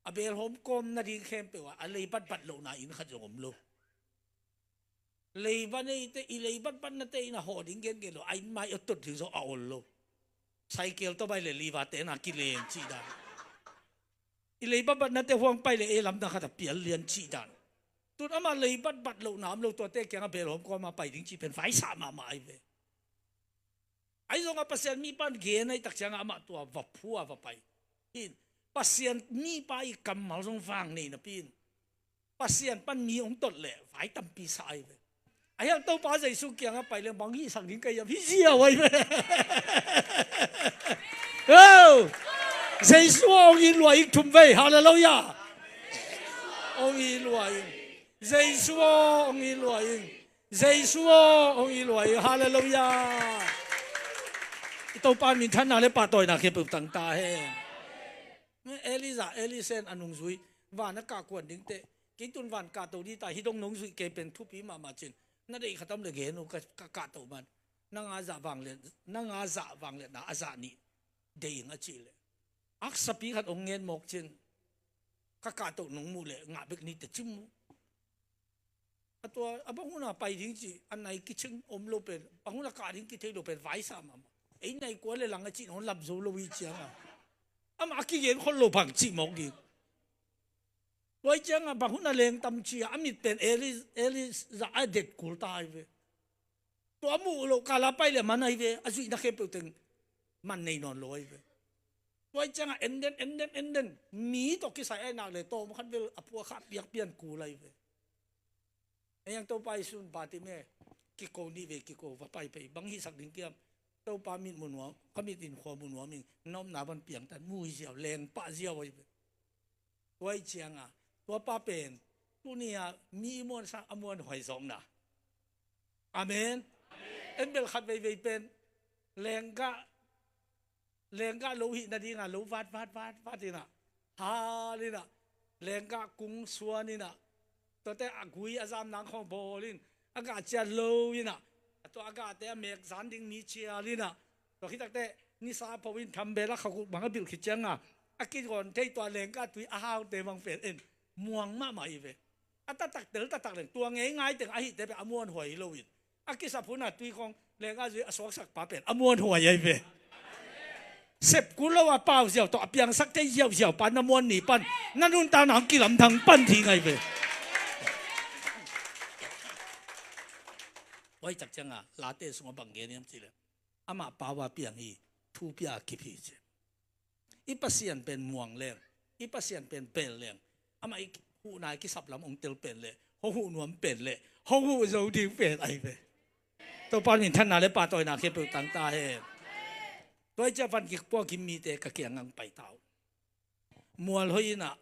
A belhawm kawm nading khempeuh ah a leibatbat lohna inn khat zong om lo. Leiba neite, i leibatbatnate in a hawh ding gengen lo, a inn mai a tot ding zong a ol lo. Cycle tawh bai le leiba tena kilen cih dan. I leibatbatnate huang pai le ei lamdang khat a pial lian cih dan. Tun amah leibatbat lohna om lo, tuate kiangah belhawm kawm a pai ding cih pen vaisah mahmah ai ve. Ahi zongah Pasian mipa in gen ahih tak ciangah amah tua va phu a va pai. Hin, Pasian mipa i kammal zong vang nei napi in, Pasian pan mi hong tot leh vai tampi sa ai ve. Ahi hang Topa Jesu kiangah pai leng bang hihsak ding ka hiam, hi ziau ai ve. Oh! Jesu aw, hong it lua ing thum vei. Halleluiah. Hong it lua ing. Jesu aw, hong it lua ing. Jesu aw, hong it lua ing. Halleluiah. I Topa minthanna le pahtawina khempeuh tang ta hen. Elijah, Elisha in a nungzui, van a kahkuan dingte, kei tun van kahto ding ta, hih dong nungzui kei pen thupi mahmah cin. Na deih khat om le gen uh, ka, ka kahto man. Na nga zah vangliat, na nga zah vangliatna a zah nih deih ing a cih leh, aksapi khat hong ngen mawk cin. Ka kahto nung muh leh ngah bek ni teh cim uh. A tua, a bang hun a pai ding cih, a nai kicing om lo pen, bang hun a kah ding kithei lo pen, vaisa mahmah. Ei nai kua le lang a cih, hong lap zo lo hi ciangah, amah a kigen khol lo bang cih mawk ding. Tua hi ciangah, bang hun a leng tam cih a, a mit pen Eli, Elijah a det kul ta hi ve. Tua muh loh kal a pai le man ahi ve, a zuihna khempeuh teng man nei nawn lo ahi ve. Tua hi ciangah en den, en den, en den, mi tawh kisai ahi nak le tawm khat bel a pua kha piak pian kul ahi ve. Ei ang Topa Jesu in Bartimai kiko nih vei, kiko va pai pei, bang hihsak ding kiam? Topa, mit mu nuam, ka mit in khua mu nuam ing, na omna van piangtan, mu hi ziau, leng pah ziau ahi ve. Tua hi ciangah, tua pa pen tuni-a mi i muan sang a muanhuai zawkna. Amen. En bel khat veivei pen lenggah, lenggah lo hih nadinga lo vat, vat, vat, vat inah, hal inah, lenggah kung suan inah, tuate a gui a zam nang khawng bawl in, a gah ciat lo inah, a tua a gahte a mek zan ding mi cial inah, tua khit takteh nisa pho in thambel a khakuk bang a bilh khit cianga, a kigawn thei tua lenggah tui a haute bang pen en muang mahmah hi ve. A taktak tel taktak leng tua ngeingai teng ahihte pen a muanhuai hi lo in, a kisap hun a tui khawng lenggah zui a suaksak pa pen a muanhuai ahi ve. Sep kul lo a pau ziau tawh a piangsak thei ziauziau pa na muan ni pan, na nuntakna hong kilamdang pan ding ahi ve. Tua hi tak cianga Late sungah bang gen hiam cih leh, amah pau a piang hi, thu pia a kip hi ci. I Pasian pen muang leng, i Pasian pen bel leng, amah i huhna i kisap lam hong tel pen leh, hong huh nuam pen leh, hong huh zo ding pen ahi ve. Topa minthanna le pahtawina khempeuh tang ta hen. Tua hi ciah van kik pua kim mite ka kiang ngang pai ta uh. Mual hoih inah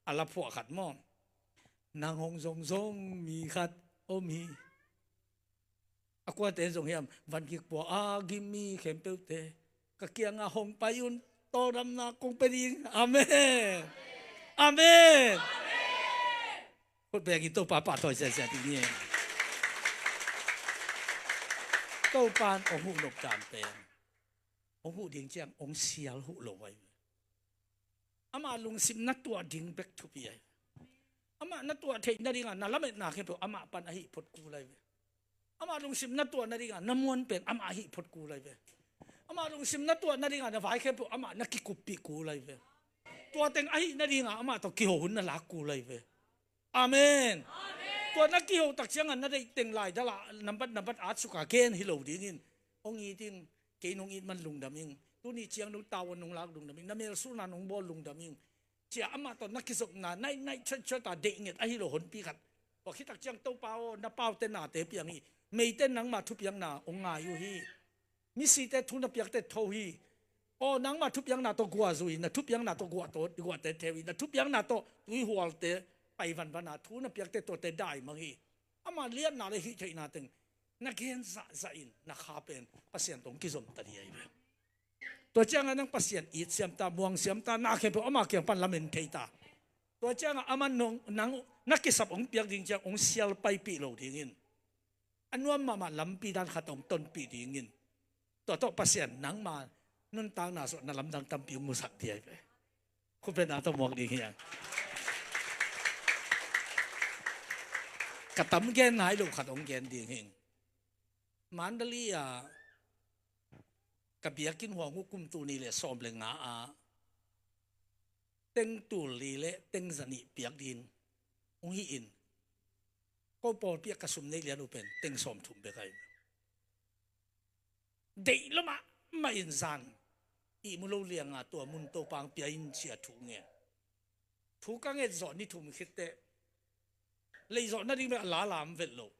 a la phuah khat maw, nang hong zongzong mi khat om hi. A kuate zong hiam, van kik pua a gim mi khempeuhte ka kiangah hong pai un, tawldamna kong pia ding. Amen. Amen. Khut bengin Topa pahtawi siasia ding hi. Topa in hong huh nop dan pen, hong huh ding ciang hong sial huh lo ahi. Amah lungsim na tuah ding bek thupi ahi. Amah na tuah theih nadingah na lametna khempeuh amah pan ahi phot kul ahi ve. Amah lungsim na tuah nadingah na muan pen amah ahi phot kul ahi ve. Amah lungsim na tuah nadingah na vai khempeuh amah na kikuppih kul ahi ve. Tua teng ahih nadingah amah tawh kiho hun na lak kul ahi ve. Amen. Tua na kiho tak ciangah na deih teng lai dalah nambat nambat at suka gen hi lo dingin, hong it ing. Kei nong it man lungdam ing. Tuni ciang nong tavuan nong lak lungdam ing. Na melsulna nong bawl lungdam ing. Cia amah tawh na kizopna naih naih chetchet a deih nget ahi lo honpi khat. Tua khit tak ciang Topa aw, na paute nate piang hi. Meite nangma thupiakna hong ngai uh hi. Misite thu na piakte tho hi. Aw, nangma thupiakna tawh guah zui, na thupiakna tawh guah tawh, guahte theu hi, na thupiakna tawh tuihualte pai vanvana thu na piakte tuate daimang hi. Ama liatna le hih theihna teng na gen zahzah in na kha pen Pasian tawh kizom ta ding ahi ve. Tua ciangah nang Pasian it siam ta, muang siam ta, na khempeuh ama kiang pan lamen thei ta. Tua ciangah aman nong, nang na kisap hong piak ding ciang hong sial paipih lo dingin, a nuam mahmah lampi dan khat hong tonpih dingin, tua tawh Pasian nangma nuntakna sungah na lamdang tampi hong musak ding ahi ve. Khutbetna tawh muak ding hi hang. Ka tam gen nai lo khat hong gen ding hi. Mandalay ah ka biakinn huang uh kum tul nih le sawm le nga ah teng tul li le teng zanih piak ding hong hi in, ko pawlpi ah ka sum neih lian uh pen teng sawm thum bek ahi. Deih lo mahmah in zan ihmu lo lianga tua mun Topa hong pia in ci-a thu ngen. Thu ka nget zawh ni thum khit teh lei zawh nading bek a lala om vet lo.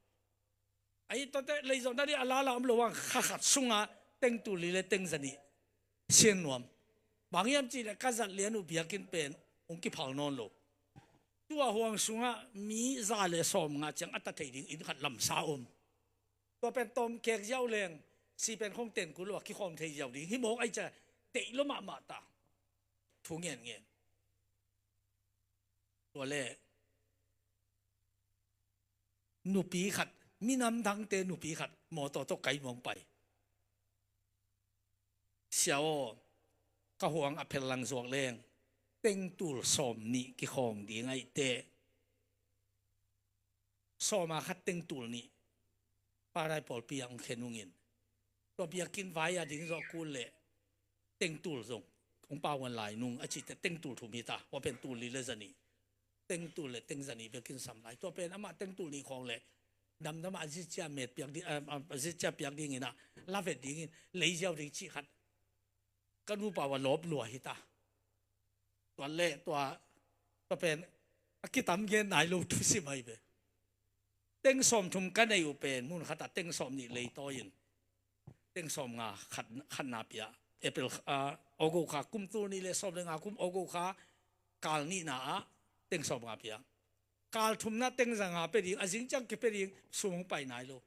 Ahi, tuate lei zawh nading a lala om lo hang kha khat sungah teng tul li le teng zanih sian nuam. Bang hiam cihleh ka zat lian uh biakinn pen hong kiphal nawn lo. Tua huang sungah mi za le sawm nga ciang a ta thei ding inn khat lamsa om. Tua pen tawm kek ziau leng si pen khong ten kul lo a kikhawm thei ziau ding hi mawk ahi cia, deih lo mahmah ta. Thu ngen ngen. Tua le nupi khat, minam dangte nupi khat mawtaw tawh kai muang pai. Sia aw, ka huang a phel lang zuak leng teng tul sawm nih kikhawng ding ahi teh. Sawma khat teng tul nih Paradise pawlpi ah hong khen ungin, tua biakinn vai a ding zawh kul leh teng tul zong hong pauan lai nung a cih teh teng tul thum hi ta. Tua pen tul li le zanih, teng tul le teng zanih biakinn sam lai. Tua pen amah teng tul nih khawng leh damdam ah a zitcia met piak ding, a, a, a zitcia piak dingin ah lavet dingin leiziau ding cih khat ka nupa uh a lawp lua hi ta. Tua le tua, tua pen a kitam gen nai lo thusim ahi ve. Teng sawm thum ka nei uh pen mun khat ah teng sawm nih leitawi in, teng sawm nga khat, khatna pia. April, ah, August kha, kum tul nih le sawm le nga kum August kha kal nihna ah teng sawm nga pia. Kal thumna teng za nga pia ding, a zing ciang kipia ding, sum hong pai nai lo.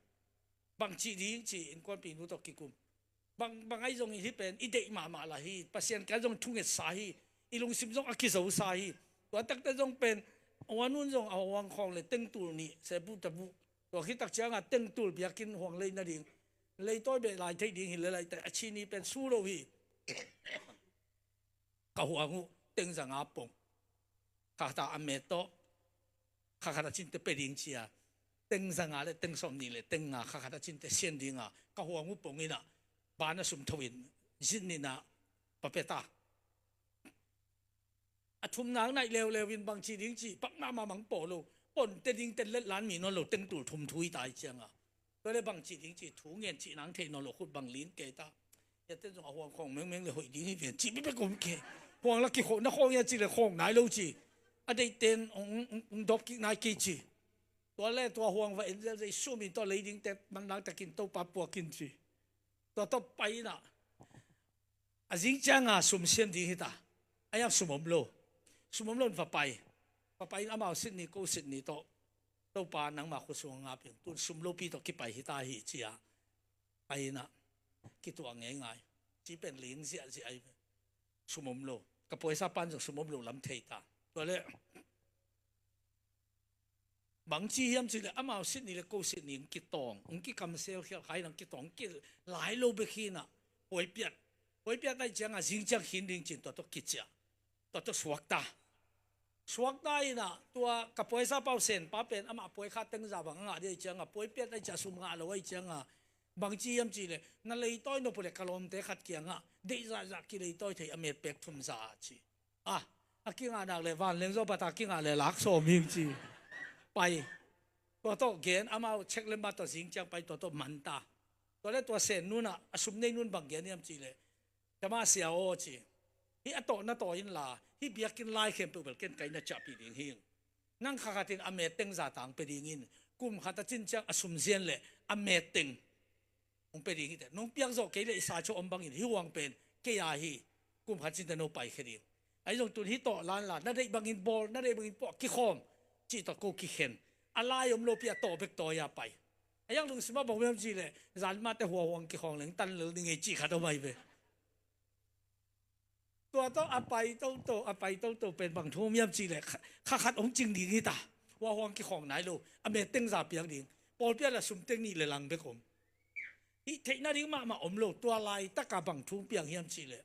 Bang cih ding ci innkuanpihnu tawh kikum. Bang, bang ahi zongin hih pen i deih mahmah lah hi. Pasian kiang zong thungetsa hi. I lungsim zong a kizosa hi. Tua takte zong pen a huan hun zong a huang khawng le teng tul nih sebu tabu. Tua khit tak ciangah teng tul biakinn huang lei nading, leitawi beh lai theih ding hi le lai teh a chini pen su lo hi. Ka huang uh teng za nga pong. Kha khat ah a met tawh kha khat ah cinte pia ding cia, teng za nga le teng sawm nih le teng nga kha khat ah cinte sian dinga ka huang uh pong inah, ban a sum tho in zin nihna pa pia ta. A thumna hong naih leuleu in bang cih ding cih pak mahmah mang pawh lo. Ponte ding ten letlan mi nawn lo, teng tul thum thu hi ta hi cianga. Tua le bang cih ding cih thu ngen cih nang theih nawn lo, khut bang lin kei ta. Hiate zong a huang khawng mengmeng le hoih ding hi ven cih bibek om kei. Huang la kikhawh na khawng hia cih le khawng nai lo ci. A deihten hong, hong, hong dawp kik nai kei ci. Tua le tua huang va en zelzel i sum in tua lei dingte manlang takin Topa puak in ci. Tua tawh pai inah a zing cianga sum siam ding hi ta. A hiang sum om lo. Sum om lo in va pai. Va pai in amau sit ni ko sit ni tawh, Topa nangma khuasung a ngap ing, tun sum lopi tawh kipai hi ta hi cia. Pai inah kituah ngeingai. Ci pen ling ziahziah ahi ve. Sum om lo. Ka paisa pan zong sum om lo lam thei ta. Tua le bang ci hiam cih le amau sit ni le ko sit ni hong kitawng, hong kikamsel khial kha inah hong kitawng, hong kilai lo bek hi inah. Huaipiat, huaipiat ahi cianga zing ciang khin ding cin tua tawh kiciah. Tua tawh suakta. Suakta inah tua ka paisa pau senpa pen amah puai kha teng za bang a ngah ding ahi cianga, puaipiat ahi ciah sum ngah lo ahi cianga, Bang ci hiam cih leh, na leitawi nop uh leh ka lawmte khat kiangah deih zahzah kileitawi thei a met pek thum za ci. A, a kingah nak leh vanleng zaw bata kingah leh lak sawm hing ci. Pai. Tua tawh gen, amau check lem mah tawh zing ciang pai, tua tawh man ta. Tua leh tua Sen Nu in a, a sum nei nu in bang gen hiam cih leh, Tama Sia aw ci, hih a tawh na tawh inla, hih biakinn lai khempeuh bel ken kai na ciahpih ding hing. Nang kha khatin a met teng za tang pia dingin, kum khat a cin ciang a sum zian leh a met teng hong pia ding hi teh. Nong piak zawh kei leh i sa ciah om bangin hih huang pen kei a hi, kum khat cin teh no paikhia ding. Ahi zong tun hih tawh la inla, na deih bangin bawl, na deih bangin puah, kikhawm cih tawh ko kikhen. A lai om lopi a tawh bek tawi a pai. A hiang lungsim ah bang om hiam cih leh, zan mah teh hua huang kikhawng leng tan lel ding ei cih khat om ahi ve. Tua tawh a pai toto, a pai toto pen bang thu om hiam cih leh, kha, kha khat hong cing ding hi ta. Hua huang kikhawng nai lo, a met teng za piak ding. Pawlpi ah leh sum teng nih leh lang bek om. Hih theihna ding mahmah om lo, tua laitak ah bang thu piang hiam cih leh,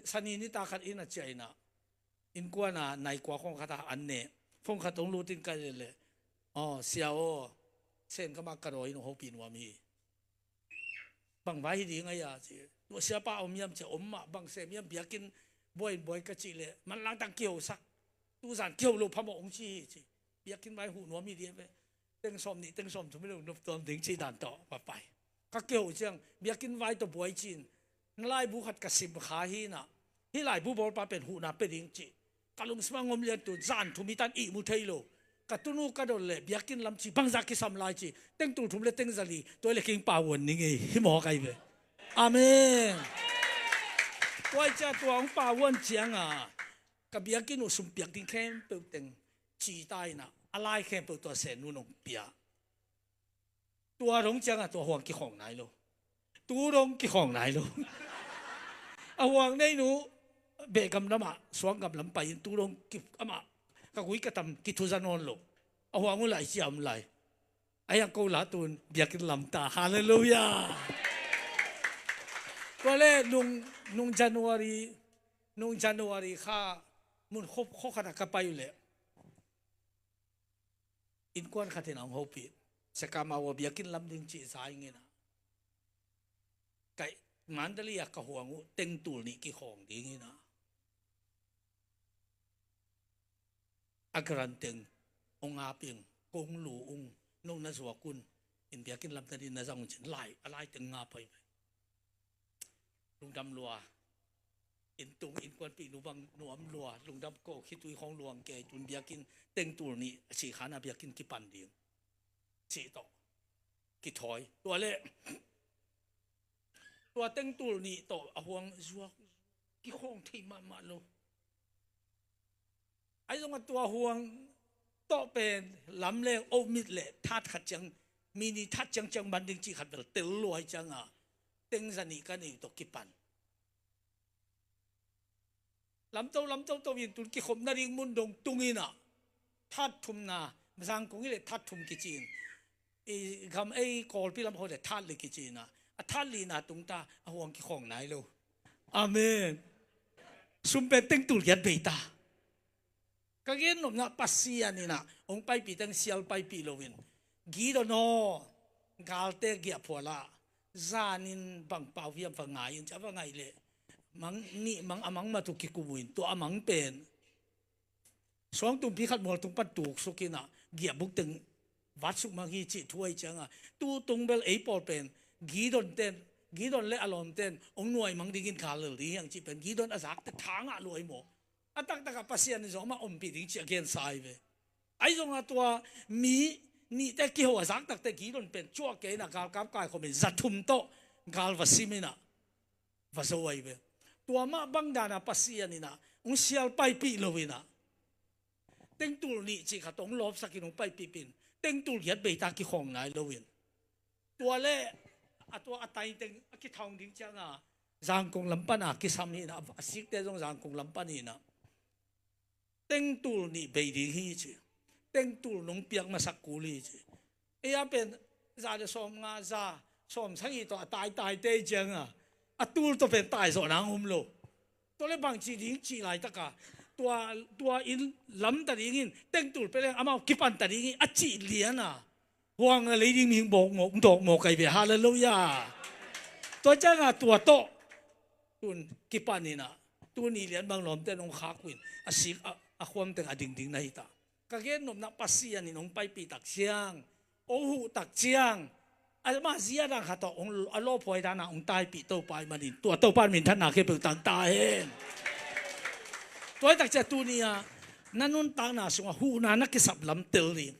Sani nitak khat inn a ciah in a, innkuan a nai kua khawng khat ah an ne. Phone khat hong lut in ka leh leh, aw, Sia aw, Sen ka mah ka dawi in hong hopih nuam hi. Bang vai hi ding a hia ci. Tua siapa om hiam ci a, om mah, bang sem hiam, biakinn buai in buai ka cih leh, manlang tang kihosak. Tuzan kiho lo phamawh hong ci hi ci. Biakinn vai huh nuam hi ding ve. Teng sawm nih, teng sawm thum hi lo nop tuam ding cih dan tawh va pai. Ka kiho ciang, biakinn vai tawh buai ci-in, na laibu khat ka sim kha hi in a, hih laibu bawlpa pen huhna pia ding cih ka lungsim ah ngom lian, tun zan thum hi tan ihmu thei lo. Ka tunu ka don leh biakinn lam ci bangzah kisam lai ci, teng tul thum leh teng za li, tua leh kingpa uan ning ei, hi mawk ahi ve. Amen. Tua hi ciah tua hong pa uan ciang a, ka biakinn uh sum piak ding khempeuh teng ci ta in a, a lai khempeuh tua Sen Nu in hong pia. Tua dong ciang a tua huang kikhawng nai lo. Tu dong kikhawng nai lo. A huang nei nu beh gam lam ah, suang gam lam pai in tu dong ki, amah ka gui ka tam, kithuza nawn lo. A huang uh lai cia om lai. A hiang ko la tun biakinn lam ta. Halleluiah. Tua leh nung, nung January, nung January kha mun kho, kho khat ah ka pai uh leh, innkuan khat in a hong hopih. Sekama ua biakinn lam ding cih za ing in a, kaih Mandalay ah ka huang uh teng tul nih kikhawng ding in a, a grant teng hong ap ing, kong lu ung, no na zuak un, in biakinn lam na ding na zang un ci-in lai, a lai teng ngap ahi ve. Lungdam lua. Inntung innkuanpih nu bang nuam lua, lungdam ko, khitui khawng luang kei, tun biakinn teng tul nih a cih kha in a biakinn kipan ding cih tawh kithawi. Tua leh tua teng tul nih tawh a huang zuak, kikhawng thei mahmah lo. Ahi zongah tua huang tawh pen lam leng oh mit leh that khat ciang, mi nih that ciangciang man ding cih khat bel tel lua hi ciang a, teng za nih ka nei uh tawh kipan. Lamto, lamto to in tun kikhopna ding mun dong tung in a, that thumna, Zangkong hi leh that thum kici in, i gam ei Kawlpi lam khawng leh that li kici in a, a that lina tung ta, a huang kikhawng nai lo. Amen. Sum pen teng tul giat bei ta. Ka gen nopna, Pasian in a hong paipih teng sial paipih lo in, Gideon aw, galte giahphual ah zanin bang pau hiam va ngai in ci a, va ngai leh mang nih mang, a mang mat uh kikum uh in, tua a mang pen suangtumpi khat mualtung pan tuksuk in a, giahbuk teng vatsuk mang hi cih thu ahi ciang a, tutung bel ei pawl pen Gideon ten, Gideon leh a lawmten hong nuai mang dingin gal lel ding hi hang cih pen Gideon a zakte tha ngah lua hi maw. A taktak ah Pasian in zong amah ompih ding cih a gensa ahi ve. Ahi zongah tua mi nihte kiho a zak tak teh Gideon pen cuah kei in a, galkap kaikhawm in za thum tawh gal va sim in a, va zo ahi ve. Tua mah bang dan a Pasian in a hong sial paipih lo in a, teng tul nih cih khat hong lawpsak in hong paipih pin, teng tul giat bei ta, kikhawng nai lo in. Tua leh a tua a tai teng a kithaung ding ciang a, Zangkong lam pan a kisam hi in a, a sikte zong Zangkong lam pan hi in a, teng tul nih bei ding hi ci. Teng tul nong piak masak kul hi ci. Ei a pen za leh sawmnga, za, sawmsagih tawh a taitaite ciang a, a tul tawh pen taizawh nang om lo. Tua leh bangci ding cih laitak a, tua, tua inn lam ta dingin teng tul pia leng amau kipan ta ding hi a cih lian a, Huang a lei ding mihing bawk mawk, dawk mawk kai ve. Halleluiah. Tua ciangah tua tawh tun kipan inah, tuni lian bang lawmte nong khak uh in, a sik a, a khuam teng a dingding na hi ta. Ka gen nopna, Pasian in hong paipih tak ciang, hong huh tak ciang, amah zia dan khat tawh hong, a lawphuai dan a hong taipih Topa ahih manin, tua Topa in minthanna khempeuh tang ta hen. Tua hi tak ciang tuni-ah na nuntakna sungah huhna na kisap lam tel ding,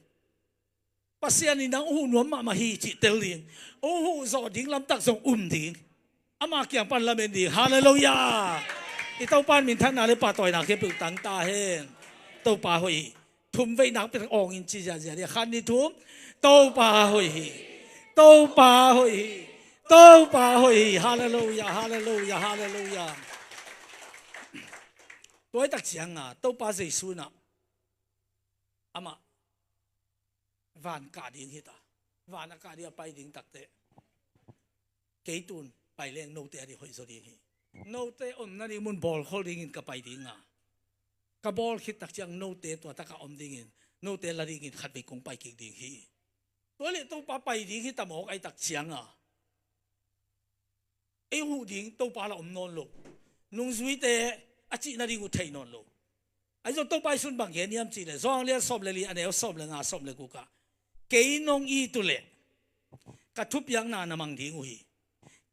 Pasian in nang hong huh nuam mahmah hi cih tel ding, hong huh zawh ding lamtak zong um ding, ama kiang pan lamen ding. Halleluiah. I Topa in minthanna le pahtawina khempeuh tang ta hen. Topa hoih hi. Thum vei nakpi tak awng in ci ziahziah ding. Khat, nih, thum. Topa hoih hi. Topa hoih hi. Topa hoih hi. Halleluiah. Halleluiah. Halleluiah. Tua hi tak ciangah Topa Jesu inah amah van kah ding hi ta. Van a kah ding, a pai ding takteh, kei tun pai leng note a ding hoih zaw ding hi. Note om nading mun bawlkhol dingin ka pai ding a, ka bawl khit tak ciang note tua takah om dingin, note la dingin khatvei kong pai kik ding hi. Tua leh Topa pai ding hi ta mawk ahih tak ciangah ei huh ding Topa la om nawn lo. Nungzuite a cih nading uh thei nawn lo. Ahi zong Topa i sun bang gen hiam cih leh, Johan lian sawm le li, a neu sawm le nga, sawm le guk ah, kei nong it uh leh ka thupiakna na mang ding uh hi.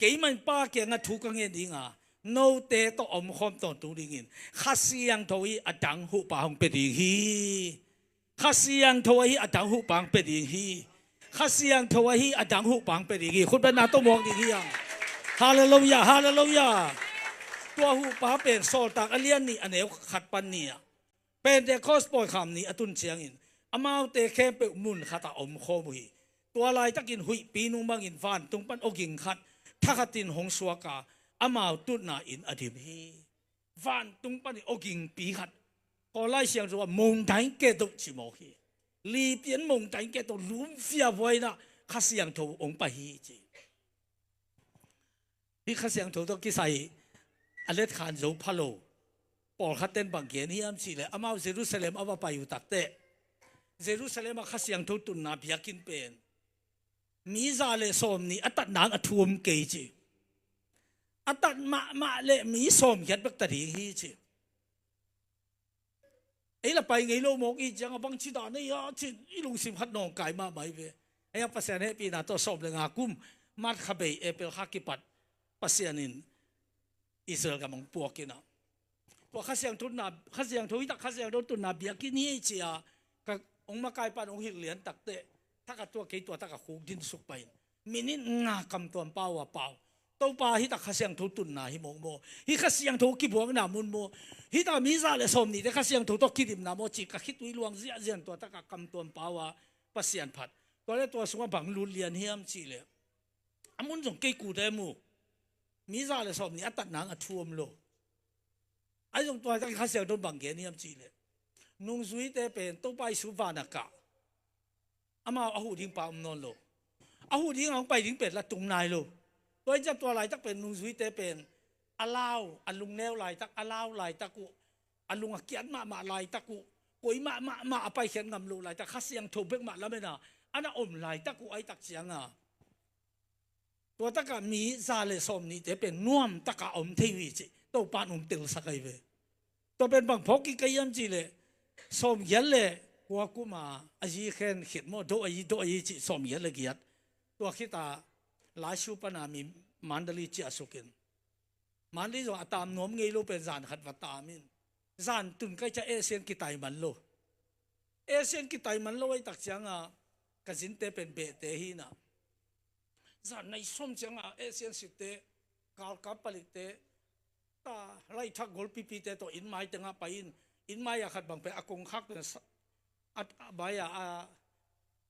Keimah in Pa kiangah thu ka ngen ding a, note tawh omkhawm tawntung dingin Kha Siangtho hi a dang huhpa hong pia ding hi. Kha Siangtho ahi a dang huhpa hong pia ding hi. Kha Siangtho ahi a dang huhpa hong pia ding hi. Khut beng na tawh muak ding hi hang. Halleluiah, halleluiah. Tua huhpa pen Sawltak a lian nih, a neu khat pan ni-ah, Pentecost pawikham ni a tun ciangin amaute khempeuh mun khatah omkhawm uh hi. Tua laitakin huihpi nung bangin vantung pan awging khat thakhatin hong suak a, amau tutna in a dim hi. Vantung panin awgingpi khat, Kawl Lai Siangtho ah mongdain keto ci mawk hi. Lipian mongdain keto, lum fiavua inah Kha Siangtho hong pai hi ci. Hih Kha Siangtho tawh kisai a letkhan zo pha lo pawlkhat ten bang gen hiam cih leh, amau Jerusalem a va pai uh takteh, Jerusalem ah Kha Siangtho tunna biakinn pen mi za le sawm nih a tat nang a thu om kei ci. A tat mahmah leh mi sawmgiat bek ta ding hi ci. Ei la pai ngei lo mawk i ciangah bangci dan ei a cin i lungsim khat nawngkai mahmah hi ve. Ei a Pasian hehpihna tawh sawm le nga kum March kha bei April kha kipat Pasian in Israel gam hong puak inah, tua Kha Siangtho na, Kha Siangtho hi tak, Kha Siangtho tunna biakinn hi ei ci-a ka hong makai pan hong hilh lian takteh, thakhat tua kei tua takah khuk dinsuk pai in, minit nga kamtuam pau a pau. Topa, hih tak Kha Siangtho tunna hi mawk maw? Hih Kha Siangtho kibuakna mun maw? Hih tak mi za le sawm nihte Kha Siangtho tawh kidimna maw ci ka khitui luang ziahziah in tua takah kamtuam pau a Pasian phat. Tua le tua sungah bang lut lian hiam cih leh, a mun zong kei kute mu. Mi za le sawm nih a tat nang a thu om lo. Ahi zong tua tak Kha Siangtho bang gen hiam cih leh, nungzuite pen Topa Jesu van a kah, amau a huh ding pa om nawn lo. A huh ding a hong pai ding pen la tung nai lo. Tua hi ciang tua laitak pen nungzuite pen a lau, a lungneu laitak, a lau laitak uh, a lung a kiat mahmah laitak uh, koi mahmah mah a paikhiat ngam lo laitak, Kha Siangtho bek mah lamen a a na om laitak uh, ahi tak ciangah tua takah mi za le sawm nihte pen nuam takah a om thei uh hi cih Topa in hong telsak ahi ve. Tua pen bang phawk kik ka hiam cih leh, sawmgiat le kua kum a a zi khen khit maw, dawh ahi, dawh ahi cih sawmgiat le giat. Tua khit a Lai Siu pan a mi Mandalay ciahsuk in, Mandalay zong a tam nuam ngei lo pen zan khat va tam in, zan tun kai ciang Asian kitai man lo. Asian kitai man lo ahi tak ciangah ka zinte pen behte hi inah, zan nai sawm ciangah Asian sitte, galkap palikte, ta laithak golpipite tawh inn mai tengah pai in, inn mai a khat bang pen a kongkhak pen sa-, a, a bai a, a,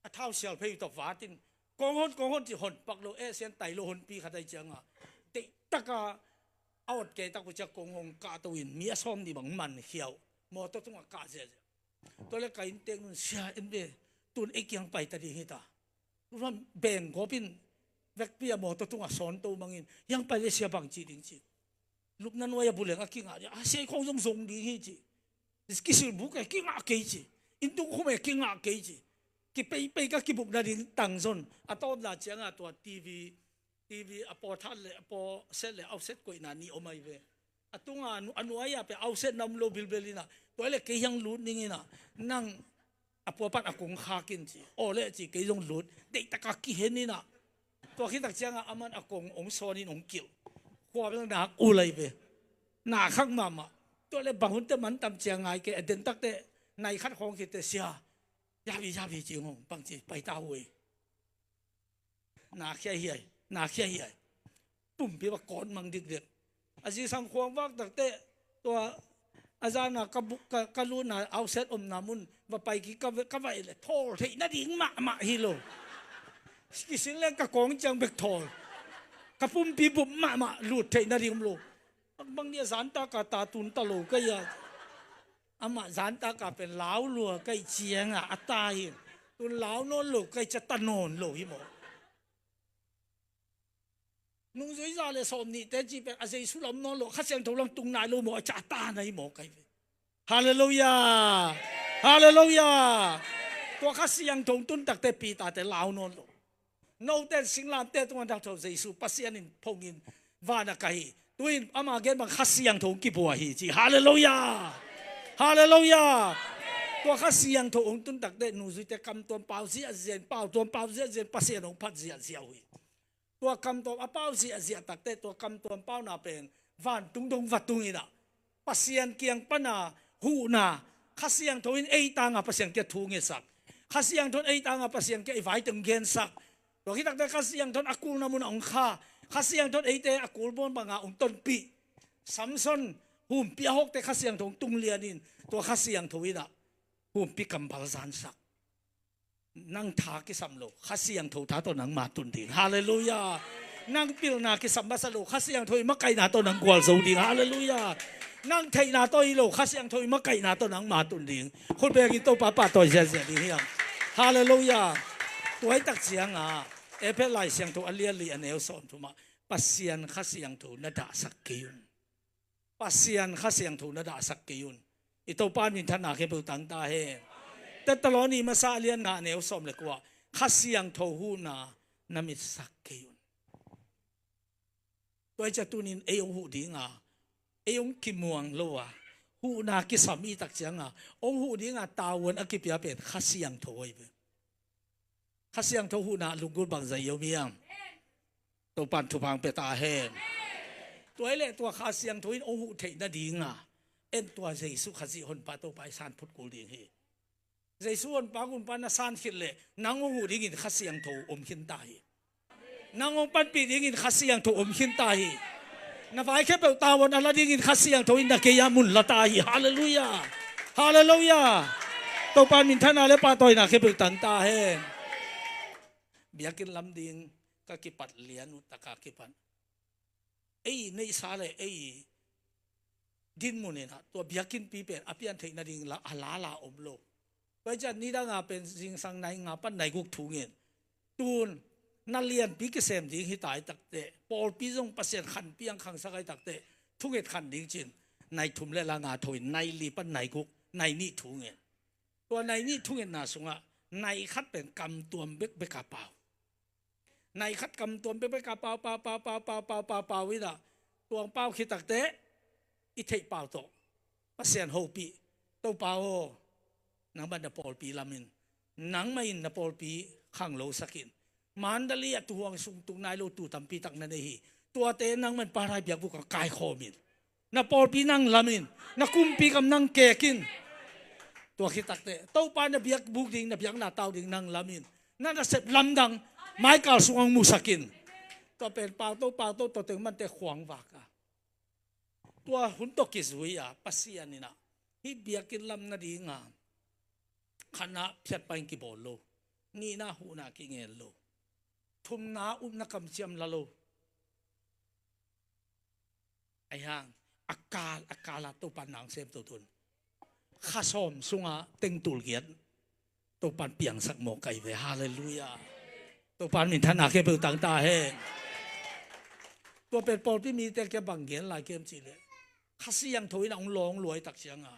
a thau sial phei uh tawh vat in, kong hon, kong hon ci hon pak lo, Asian tai lo honpi khat ahi ciangah, teihtaka a awt kei tak uh ciang kong hong kahto in mi a sawm nih bang man khia uh, mawtaw tungah kah ziahziah. Tua le ka innte un, Sia, en ve, tun ei kiang pai ta ding hi ta. Tua bengkawp in vekpi a mawtaw tungah sawnto mangin, hiang pai le Sia bang ci ding ci. Lupna nuai a buleng a kingah ding, a, Sia, ei khawng zong zong ding hi ci. Kisilbuk e kingah kei ci. Inntung khum e kingah kei ci. kipeipei ka kibuk nading tang zon. A tawpna ciangah tua TV, TV a pawthat le a pawset le auset koihna nih om ahi ve. A tunga a nuai-ah pia auset na om lo bilbel inah, tua le kei hiang lut ning inah, nang a pua pan a kong khak in ci. Aw le ci, kei zong lut. Deihtaka kihen inah, tua khitak ciangah aman a kong ong sawn in ong kilh. Khua bel nak uh lai ve. Na khak mahmah. Tua le bang hun teh man tam ciang ngai kei, a den tak teh nai khat khawng khit teh sia, yapi yapi ci ngong pang ci, pai ta uh ei. Na khia hiai, na khia hiai. Pumpi va kawt mang dikdek. A zingsang khuang vak tak teh tua a zana ka bu-, ka, ka lutna auset omna mun va pai kik ka ve-, ka vai le thawl theih nading mahmah hi lo. Kisin leng ka kawng ciang bek thawl. Ka pumpi bup mahmah, lut theih nading om lo. Bangbang ni a zantaka ta tun ta lo ka hi a. Amah zantaka pen lau lua ka hih ciangah a ta hi. Tun lau nawn lo ka hih ciang ta nawn lo hi maw. Nungzui za le sawm nihte cih pen a Jesu lam nawn lo, Kha Siangtho lam tung nai lo maw, a ciang a ta na hi maw ka hi ve. Halleluiah. Halleluiah. Tua Kha Siangtho tun tak teh Peter te lau nawn lo. Note in singlamteh tungah na tho Jesu Pasian in phong in van ah kah hi. Tu-in ama gen bang Kha Siangtho hong kibua hi ci. Halleluiah. Halleluiah. Tua Kha Siangtho hong tun tak teh nuzuite kamtuam pau ziahziah in, pautuam pau ziahziah in Pasian hong phat ziahziah uh hi. Tua kamtuam a pau ziahziah tak teh tua kamtuam pauna pen vantung dong va tung inah, Pasian kiang pana huhna, Kha Siangtho in ei tanga Pasian kiang thu ngetsak. Kha Siangtho in ei tanga Pasian kiang i vaite hong gensak. Tua khit tak teh Kha Siangtho in a kulna munah hong kha. Kha Siangtho in eite a kul muan banga hong tonpih. Samson humpi a hawkte Kha Siangtho hong tung lian in, tua Kha Siangtho inah humpi kammal zansak. Nang tha kisam lo, Kha Siangtho tha tawh nangma tun ding. Halleluiah. Nang pilna kisam masa lo, Kha Siangtho i makaihna tawh nang gualzo ding. Halleluiah. Nang theihna tawh hi lo, Kha Siangtho i makaihna tawh nangma tun ding. Khut bengin Topa pahtawi ziahziah ding hiam. Halleluiah. Tua hi tak ciangah Efesa Lai Siangtho a lian li a neu sawm thumah, Pasian Kha Siangtho na dahsak kei un. Pasian Kha Siangtho na dahsak kei un. I Topa minthanna khempeuh tang ta hen. Thesalonika masa a lian nga a neu sawm le kua, Kha Siangtho huhna na mitsak kei un. Tua hi ciang tunin ei hong huh dinga, ei hong kimuang lo a, huhna kisam i tak cianga hong huh dinga tavuan a kipia pen Kha Siangtho ahi ve. Kha Siangtho huhna lunggulh bangzah i om hiam? Topan thupha pia ta hen. Tua hi leh tua Kha Siangtho in hong huh theih nadinga en tua Jesu Khazih Honpa Topa i san phut kul ding hi. Jesu Honpa Honpa na san khit leh nang hong huh dingin Kha Siangtho om khin ta hi. Nang hong panpih dingin Kha Siangtho om khin ta hi. Na vai khempeuh tavuan a la dingin Kha Siangtho in na gei-ah mun la ta hi. Halleluiah. Halleluiah. Topa minthanna le pahtawina khempeuh tang ta hen. Biakinn lam ding ka kipat lian uh taka kipat, ei neihsa le ei dinmun inah tua biakinnpi pen a pian theih nading la a lala om lo. Tua hi ciang nidanga pen zingsang nai nga pan nai guk thungen. Tun na lianpi kisem ding hi ta hi tak teh, pawlpi zong Pasian khanpi ang khangsak hi tak teh, thunget khan ding cin, nai thum le la nga tho in nai li pan nai guk, nai nih thungen. Tua nai nih thungetna sungah nai khat pen kamtuam bekbek a pau. Nai khat kamtuam bekbek a pau, pau, pau, pau, pau, pau, pau, pau inah, tuang pau khit tak teh i theih pau tawh Pasian hopih. Topa aw, nangmah na pawlpi lamin, nangmah in na pawlpi khanglosak in. Mandalay ah tuhuang sung tung nai lo tu tampi tak na nei hi. Tuate nangmah in Parai biakbuk ah kaikhawm in. Na pawlpi nang lamin, na kumpi gam nang kekin. Tua khit tak teh Topa na biakbuk ding, na biakna tau ding nang lamin, na nasep lamdang maikal sungah hong musak in. Tua pen pau to, pau to, tua teng mante khuang vak a. Tua hun tawh kizui a Pasian inah hih biakinn lam nadinga khatna phiatpah in kibawl lo, nihna huhna kingen lo, thumna upna kamciam la lo. Ahi hang a kal a kal a Topa nang sem to tun. Kha sawm sungah tengtul giat Topan piangsak mawk ka hi ve. Halleluiah. Topan minthanna khempeuh tang ta hen. Tua pen pawlpi mite kia bang gen lai kem cih leh, Kha Siangtho in a hong lawng luai tak cianga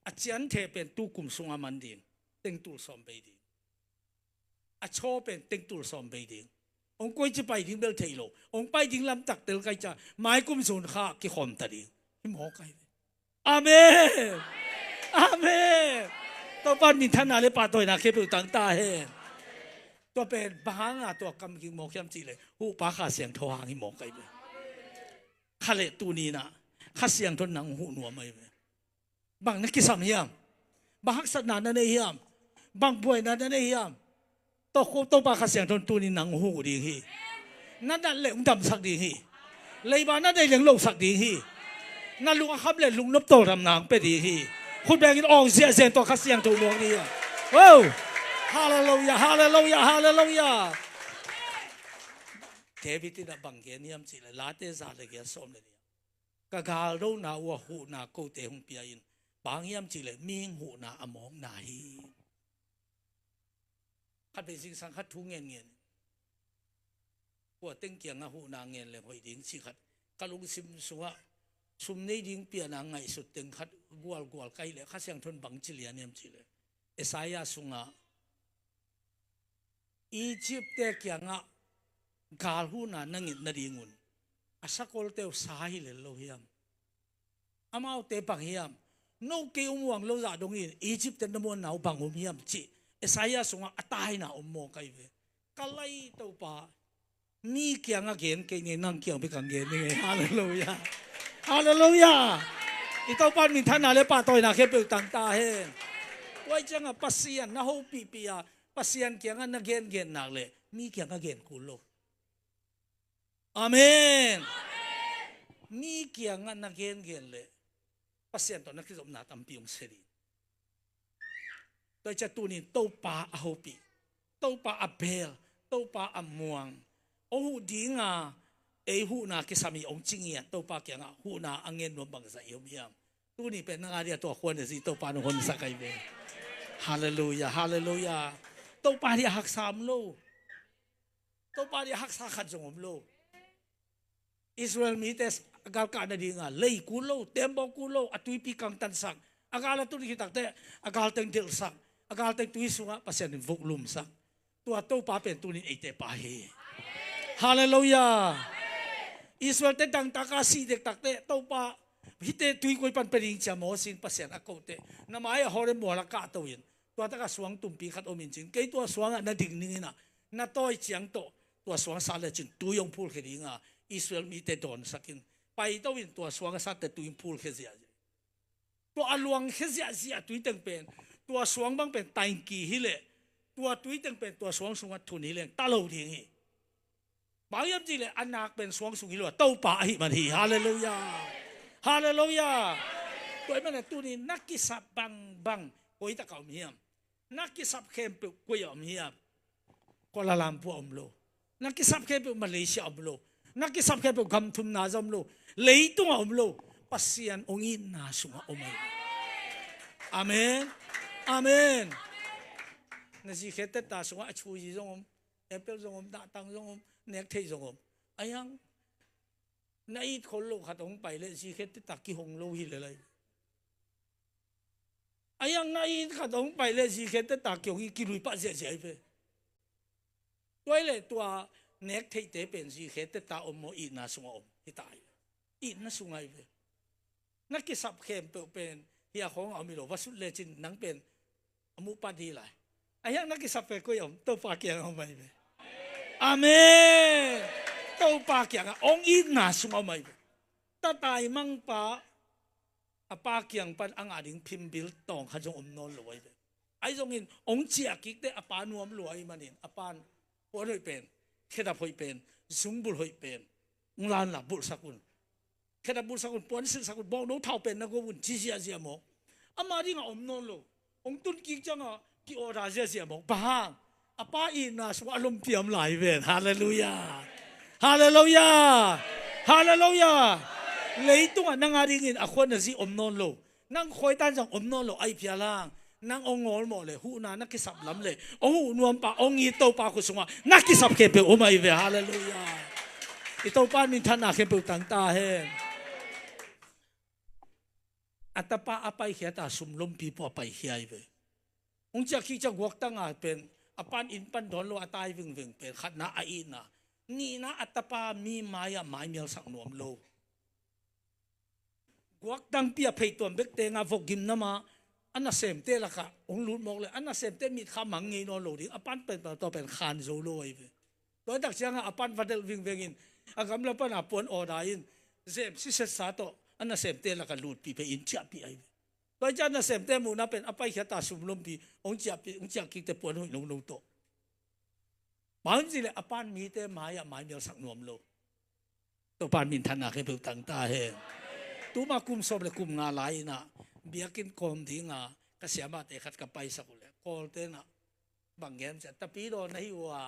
a cianthe pen tu kum sungah man ding. tengtul sawm bei ding. A chaw pen tengtul sawm bei ding. Hong koici pai ding bel thei lo. Hong pai ding lamtak tel kai ciang mai kum zun kha kikhawm ta ding. Hi mawk ai ve. Amen. Amen. Topa minthanna le pahtawina khempeuh tang ta hen. Tua pen bang hanga tua kam ging mawk hiam cih leh huhpa Kha Siangtho hang hi mawk ai ve. Kha leh tuni-in ah Kha Siangtho nang huh nuam ai ve. Bang na kisam hiam? Bang haksatna na nei hiam? Bang buaina na nei hiam? Topa Kha Siangtho in tuni nang huh ding hi. Na nat leh hong damsak ding hi. Leiba na nei leng losak ding hi. Na lung a kham leh lungnop tawldamna hong pia ding hi. Khut bengin awng ziahziah in tua Kha Siangtho muang ding hi. Oh! Halleluiah, halleluiah, halleluiah. David in ah bang gen hiam cih leh Late za le giat sawm le nih ah, ka galdona uh a huhna kote hong pia in, bang hiam cih leh mihing huhna a mawkna hi. Khat vei zingsang khat thu ngenngen, kua teng kiangah huhna ngen leng hoih ding cih khat ka lungsim sungah sum nei ding piana ngaihsut teng khat gualgual ka hih leh Kha Siangtho in bang ci lian hiam cih leh Isaiah sungah Egypt-te kiangah galhuhna na nget nadingun a sakolte uh sa hi lel lo hiam? Amaute bang hiam? No kei hong muang lo zah dongin Egypt-te na muanna uh bang om hiam cih Isaiah sungah a taina om mawk ai ve. Ka lai Topa, mi kiangah gen kei ni, nang kiang bek kang gen ni. Halleluiah. Halleluiah. I Topa minthanna le pahtawina khempeuh tang ta hen. Tua ciangah Pasian na hopihpih a, Pasian kiangah na gengen nak leh mi kiangah gen kul lo. Amen. Mi kiangah na gengen leh Pasian tawh na kizopna tampi hong sia ding. Tua hi ciang tuni-in Topa a hopih, Topa a bel, Topa a muang, hong huh dinga ei huhna kisam hi hong ci ngiat Topa kiangah huhna a ngen nuam bangzah i om hiam? Tuni pen nang a dingah tua khua na zi Topa in hong honsak ai ve. Halleluiah, halleluiah. Topa dingah haksa om lo. Topa dingah haksa khat zong om lo. Israel mite a galkah nadinga lei kul lo, teembaw kul lo, a tuipi kangtansak, a gal a tun khit takteh a galteng delhsak, a galteng tui sungah Pasian in voklumsak. Tua Topa pen tuni-in eite pa hi. Halleluiah. Israel-te dangtak a sih dek takteh Topa, hihte tui koi pan pia ding ci-a Moses in Pasian a kohteh, na mai-ah Horeb mual ah kahto in, tua takah suang tumpi khat om in cin, kei tua suangah na ding ning in ah, na tawi ciang tawh tua suang sat lecin tui hong phulkhia dinga Israel mite dawnsak in, paito in tua suang a satte tui hong phulkhia ziahziah. Tua a luangkhia ziahziah tui teng pen, tua suang bang pen tangki hileh, tua tui teng pen tua suang sungah thun hileng ta lo ding hi. Bang hiam cih leh a nak pen suang sung hi lo a, Topa ahih man hi. Halleluiah. Halleluiah. Tua ahih manin tuni na kisap bangbang koi takah om hiam? Na kisap khempeuh koi ah om hiam? Kuala Lumpur ah om lo. Na kisap khempeuh Malaysia ah om lo. Na kisap khempeuh gam thumna zah om lo. Leitungah om lo. Pasian hong itna sungah om ahi. Amen. Amen. Na zikhe tetta sungah a chuizi zong om, apple zong om, dahtang zong om, nektheih zong om. Ahi hang na it khol loh khat hong pai leh zikhe tetta kihong lo hi lel ahi. Ahi hang na it khat hong pai leh zikhe tetta kihong hi, kilui pah ziahziah ahi ve. Tua hi leh tua nektheihte pen zikhe tetta om maw, itna sungah om hi ta hi. Itna sungah ahi ve. Na kisap khempeuh pen hia khawngah om hi lo, va sut lecin nang pen a muh pat hi lai. Ahi hang na kisap pen koi ah om? Topa kiangah om ahi ve. Amen. Topa kiangah hong itna sungah om ahi ve. Tatai mangpa a pa kiang pan a ngah ding phimbil tawng khat zong om nawn lo ahi ve. Ahi zongin hong ciah kik teh a pa nuam lua ahih manin a pan puan hoih pen, khedap hoih pen, zungbulh hoih pen hong lanla bulhsak un. Khedap bulhsak un, puan silhsak un, bawngno thau pen na go un, ci ziahziah maw? Ama dingah om nawn lo. Hong tun kik ciangah ki-order ziahziah maw? Bang hang? A pa itna sungah a lompi om lai ven. Halleluiah. Halleluiah. Halleluiah. Leitungah nang a dingin a khua na zi om nawn lo. Nang khuaitan zong om nawn lo, ahi phial hang nang hong ngawlmawh leh, huhna na kisap lam leh, hong huh nuampa, hong it Topa khut sungah na kisap khempeuh om ahi ve. Halleluiah. I Topa minthanna khempeuh tang ta hen. A tapa a paikhiat a sum lompi pua a paikhia ahi ve. Hong ciah kik ciang guaktang a pen a pan inn pan dawn lo a tai vingving pen khatna a itna. Nihna a tapa mi mai-ah maimialsak nuam lo. Guaktangpi a pheituam bek tengah vok gimnam ah a nasemte lakah hong lut mawk le a nasemte mitkha mang ngei nawn lo ding a pan pen tua pen khan zo lo ahi ve. Tua tak ciangah a pan va delh vingveng in a gamla pana puan order in zem sisetsa tawh a nasemte lakah lutpih pei in ciahpih ahi ve. Tua ciang a nasemte muhna pen a paikhiat a sum lompi hong ciahpih hong ciah kikte puan hoih nono tawh. Bang hang hiam cih leh a pan mite mai-ah maimialsak nuam lo. Topa minthanna khempeuh tang ta hen. Tuma kum sawm le kum nga lai-in ah biakinn kawm dinga ka siamahte khat ka paisak uh leh Kawlte in ah bang gen hiam cih leh, Tapidaw na hi uh a,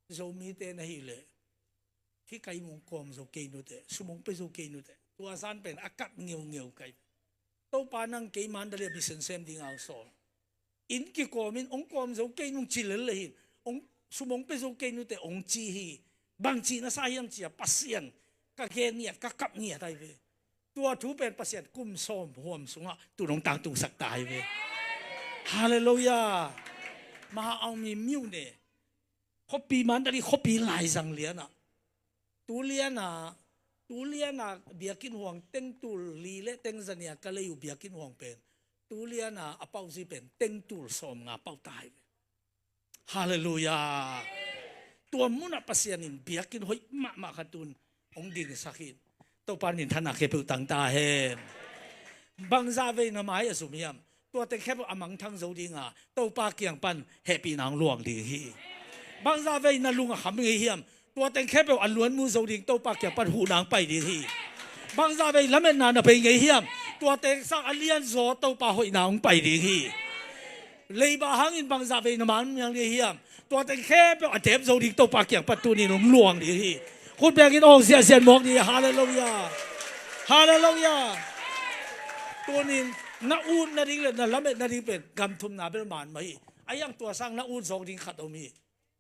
Zomite na hi leh hih ka inn hong kawm zo kei nuteh, sum hong pia zo kei nuteh. Tua zan pen a kap ngeungeu ka hi. Topa nang kei Mandalay ah mission sem dinga hong sawl. Inn kikawm in hong kawm zo kei nung ci lel le hin, hong sum hong pia zo kei nuteh hong ci hi. Bangci na sa hiam ci-a Pasian ka gen ngiat, ka kap ngiat ahi ve. Tua thu pen Pasian kum sawm huam sungah tun hong tangtungsak ta ahi ve. Halleluiah. Maha Aung Myint myone. Khuapi Mandalay khuapi laizang lianah. Tu liana, tu liana biakinn huang tengtul li le tengzania ka lei uh biakinn huang pen. Tu liana a pauzi pen tengtul sawm nga pau ta hi ve. Halleluiah. Tua munah Pasian in biakinn hoih mahmah khat tun hong dingsak hi. Topa minthanna khempeuh tang ta hen. Bangzah vei na mai a zum hiam? Tua teng khempeuh a mangthang zo dinga Topa kiang pan hehpihna hong luang ding hi. Bangzah vei na lung a kham ngei hiam? Tua teng khempeuh a luanmu zo ding Topa kiang pan huhna hong pai ding hi. Bangzah vei lametna na bei ngei hiam? Tua teng sang a lianzaw Topa hoihna hong pai ding hi. Leiba hangin bangzah vei na man mial ngei hiam? Tua teng khempeuh a dep zo ding Topa kiang pan tunin hong luang ding hi. Khut bengin awng ziahziah mawk ding hi. Halleluiah. Halleluiah. Tunin na ut nading le na lamet nading pen gam thumna bel man mah hi. A hiang tua sang na ut zawk ding khat om hi.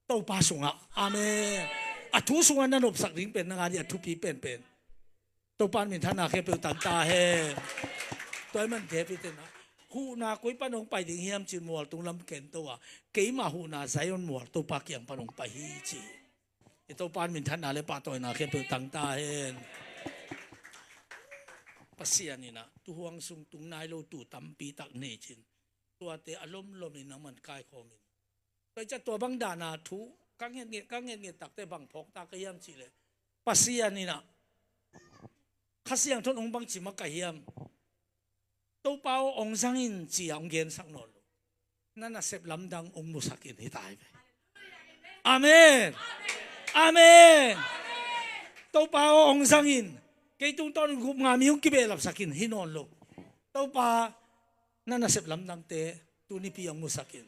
Topa sungah. Amen. A thu sungah na nopsak ding pen nang a ding a thupi penpen. Topa minthanna khempeuh tang ta hen. Tua ahih man David in ah, huhna koi pan hong pai ding hiam ci-in mualtung lam ken to a, keima huhna Zion mual Topa kiang pan hong pai hi ci. I Topa minthanna le pahtawina khempeuh tang ta hen. Pasian in ah tuhuang sung tung nai lo tuu tampi tak nei cin, tuate a lomlomin nangman kaikhawm in. Tua ciang tua bang dana thu ka ngetnget, ka ngetnget takte bang phawk ta ka hiam cih leh, Pasian in ah Kha Siangtho in hong bangci makaih hiam? Topa aw hong zang in ci-a hong gensak nawn lo. Na nasep lamdang hong musak in hi ta hi ve. Amen. Amen. Topa aw hong zang in. Kei tungtawn in gup nga mi hong kibehlapsak in hi nawn lo. Topa, na nasep lamdangte tunipi hong musak in.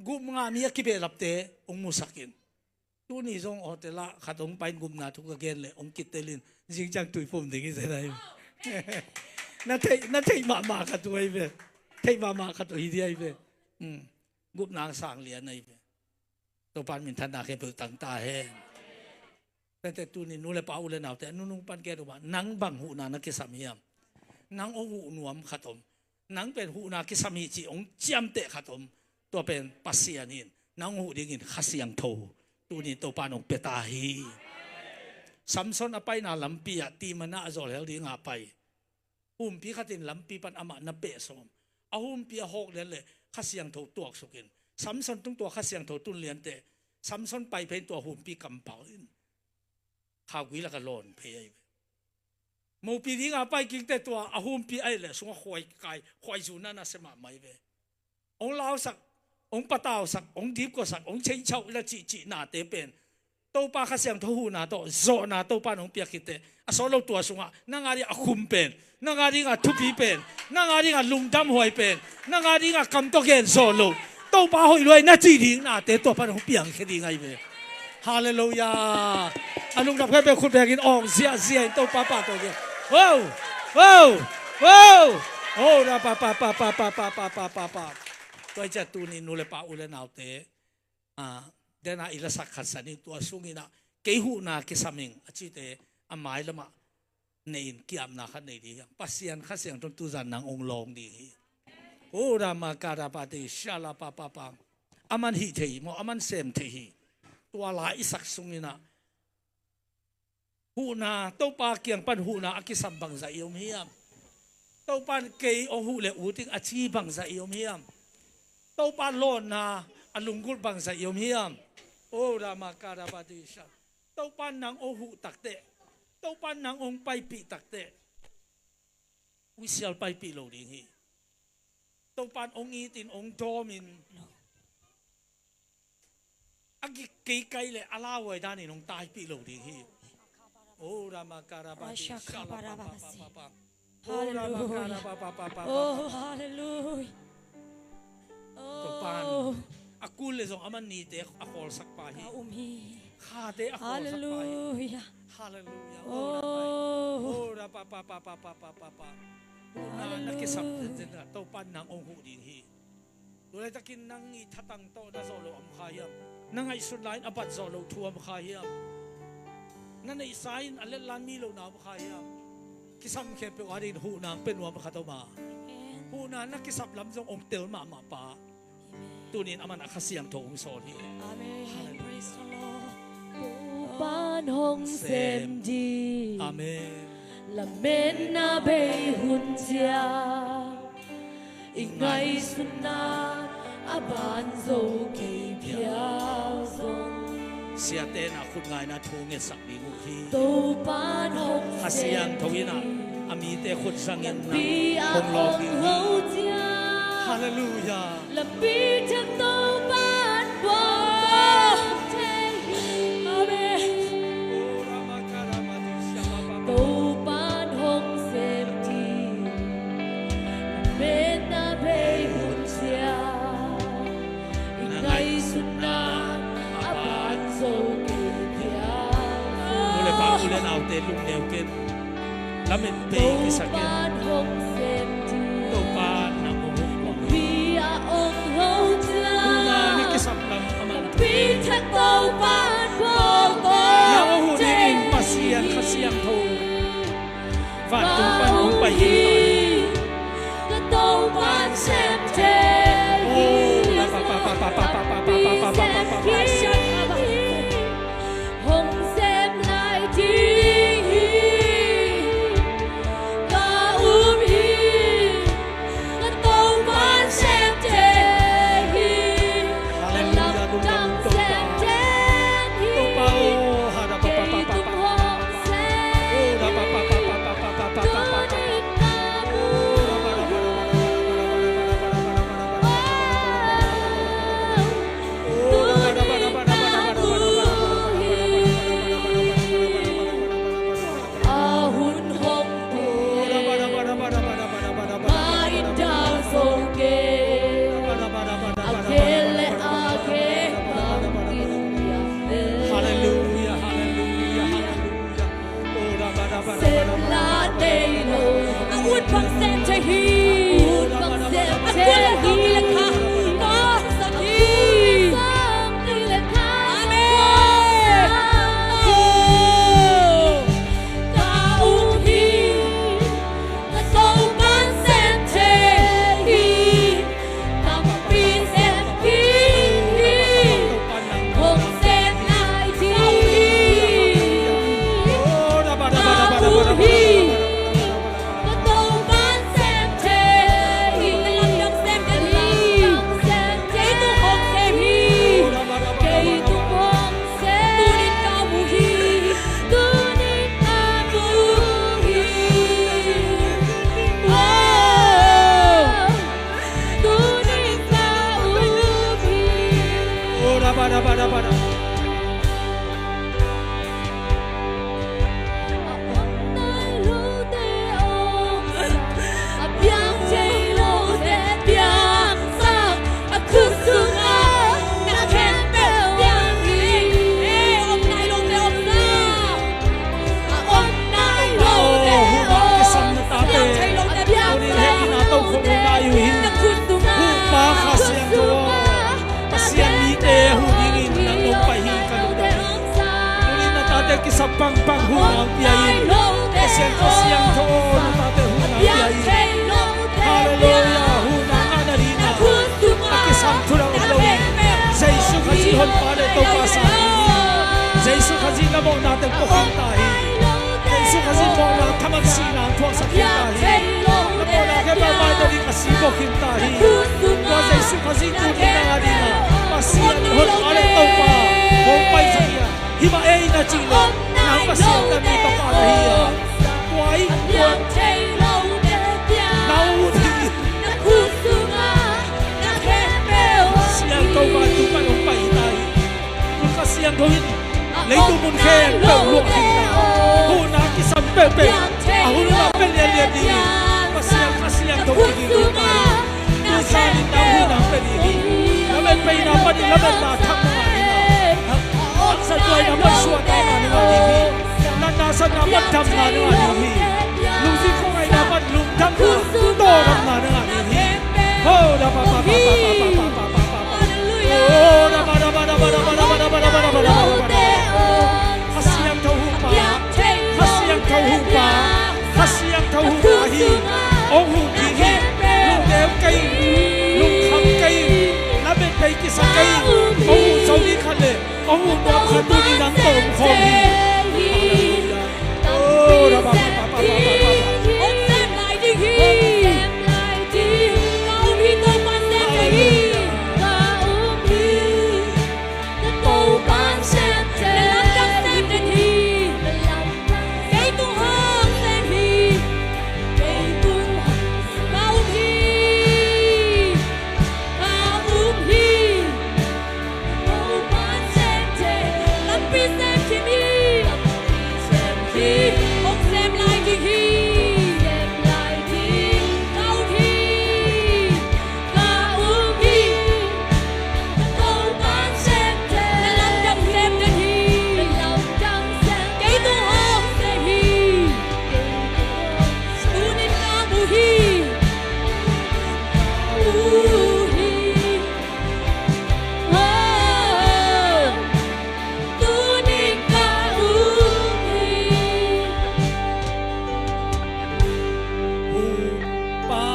Gup nga mi a kibehlapte hong musak in. Tuni zong hotel ah khat hong pai in gupna thu ka gen leh hong kitel in zing ciang tuiphum ding hi zen ahi. Na theih, na theih mahmah khat uh ahi ve. Theih mahmah khat uh hi ding ahi ve. Hmm. Gupna sang lian ahi ve. Topa minthanna khempeuh tang ta hen. Tete tuni nu le pa u le naute a nunung pan gen uh mah, nang bang huhna na kisam hiam? Nang hong huh nuam khat om. Nang pen huhna kisam hi cih hong ciamteh khat om. Tua pen Pasian in nang huh dingin Kha Siangtho tuni Topa in hong pia ta hi. Samson a paina lampi ah Timnah a zawlhel dinga pai. Humpi khat in lampi pan amah na pehsawm. A humpi a hawk lian leh Kha Siangtho tuaksuk in. Samson tung tua Kha Siangtho tun lianteh Samson pai phei in tua humpi kampau in khaugui lakah lawn phei ahi ve. Mopi dinga pai kik teh tua a humpi ahih leh sungah khuai kai, khuai zuna nasia mahmah hi ve. Hong lausak, hong patausak, hong dipkuasak, hong cheichauh na cihcih nate pen Topa Kha Siangtho huhna tawh zawhna Topa in hong piak khit teh a sawt lo tua sungah nang a ding a khum pen, nang a ding a thupi pen, nang a ding a lungdamhuai pen, nang a ding a kam tawh gen zawh loh Topa hoih lua hi na cih ding nate tua pan hong piangkhia ding ahi ve. Halleluiah. A lungdam khempeuh khut bengin awng ziahziah in Topa pahtawi ding. Wow! Wow! Wow! Oh, na pa pa pa pa pa pa pa pa pa pa. Tua hi ciah tuni nu le pa u le naute, ah, dena i lasak khat san in tua sungin ah kei huhna kisam ing a cite a mailamah nei in kiapna khat nei ding hiam? Pasian Kha Siangtho in tuzan nang hong lawng ding hi. O rama karabati shala papapa. Aman hih thei hi maw, aman sem thei hi. Tua la i sak sungin ah huhna, Topa kiang pan huhna a kisam bangzah i om hiam? Topa in kei hong huh le ut ing a ci bangzah i om hiam? Topa lawnna a lunggulh bangzah i om hiam? O rama karabati shala. Topa in nang hong huh takteh, Topa in nang hong paipih takteh, hong sial paipih lo ding hi. Topa in hong itin, hong dawmin, a gik keikai le a lauhuai danin hong taipih lo ding hi. O rama karabati shala papapa. O rama karabapa. Oh, hallelujah. Topa in a kul le zong aman nite a khawlsak pa hi. Khate a khawlsak pa hi. Hallelujah. Hallelujah. O rama. O rama papapa. Huhna na kisap zenzen ah Topa in nang hong huh ding hi. Tulaitakin nang i thatang tawh na zawh loh a om kha hiam? Na ngaihsut lai-in a bat zawh loh thu a om kha hiam? Na neihsa in a letlan mi lohna a om kha hiam? Kisam khempeuh adingin huhna hong pia nuam khat om a, huhna na kisap lam zong hong tel mahmah pa. Tunin aman a Kha Siangtho hong sawl hi. Amen. Praise the Lord. Topa'n hong sem ding. Amen. Lametna bei hun ciang i ngaihsutna a ban zo kei phial zong. Siate na khut ngaina thu ngetsak ding uh hi. Topa'n hong sem ding. Kha Siangtho in ah a mite khut zangin nang hong lawng ding hi. Hallelujah. Lampi thak Topa'n bawl thei hi. Amen. Topa'n hong sem ding. Lametna bei hun ciang i ngaihsutna a ban zo kei phial. Nu le pa, u le naute lungneu ken. Lamet bei kisa ken. Topa'n nang hong huh. Huhna na kisap lam aman. Nang hong huh dingin Pasian Kha Siangtho vantung pan hong pai hi. Hong sem lai ding hi. Ka um hi. Ka Topa'n sem thei hi. Hallelujah. Lamdang sem thei hi. Topa aw, hallelujah. Kei tung hong sem. Tuni ka mu. Hallelujah, hallelujah, hallelujah. Sem la nei lo. A ut bang sem thei hi. A ut bang sem thei hi. A kul le zong kei le kha. Amen. Ka um hi. Ka Topa'n sem thei hi. Tampi sem hi. Hong sem lai ding hi. Ka um hi. Ka Topa'n sem thei hi. Ka lamdang sem thei hi. Kei tung hong sem hi. Kei tung hong sem. Tuni ka mu hi. Tuni ka mu hi. Oh. Tuni ka um hi. Oh, raba, raba, raba, raba. A om nai lote om, a piang thei lote piangsak, a khut sungah na khempeuh piang hi. Eh, om nai lote om sa. A om nai lote om, a piang thei lote piangsak, na khut sungah, na khut sungah. Pasian mite huh dingin nang nong pai hi ka lungdam. Tuni na tate kisap pangpang huhna hong pia in. Pasian Kha Siangtho aw, na tate huhna hong pia in. Hallelujah, huhna ngat Honpa le Topa sang ding hi. Jesu Khazih na mawhna teng pua khin ta hi. Jesu Khazih mawhna thaman sihna thuaksak khin ta hi. Na mawhna khempeuh maita ding a si pua khin ta hi. Tua Jesu Khazih tuni na ding a Pasian Honpa le Topa hong pai zong hi a. Hi mah ei na cih leh nang Pasian na mi tapa na hi a. Tua i tua na ut hi. Siangtho vantung pan hong pai hi ta hi. Tua Kha Siangtho in leitung mun khempeuh luah hi ta. Huhna kisam peuhpeuh a hun hun a pia lianlian ding hi. Pasian Kha Siangtho kiging hi ta hi. Tuisa in nang huhna pia ding hi. Lametpeina pan in lametna thak na ngah ding a. Haksatna pan suahtakna na ngah ding hi. Natna satna pan damna na ngah ding hi. Lungsim khuangaihna pan lungdamna, tawldamna na ngah ding hi. Ho, da, ba, ba, ba. Ho, da, ba, da, ba, da, ba. Kha Siangtho Huhpa, Kha Siangtho Huhpa, Kha Siangtho Huhpa hi. Hong huh ding hi. Lungneu kei, lungkham kei, lametpei kisa kei. Hong huh zo ding khat le hong huh nuam khat tuni nang tawh om khawm hi. Halleluiah. Oh, ra ba ba ba ba ba ba ba. Hong sem lai ding hi. Hong sem lai ding. Ka um hi, Topa sem ding hi. Halleluiah. Ka um hi. Ka Topa sem ding. Na lamdang sem ding hi. Kei tung hong sem hi. Kei tung hong sem. Ka um hi. Ka um hi. Lampi sem khin hi. Hong sem lai ding hi. Ka um hi. Ka um hi. Na lamdang sem ding hi. Kei tung hong sem hi. Tuni ka mu hi. Mu hi. Tuni ka um hi. Huhpa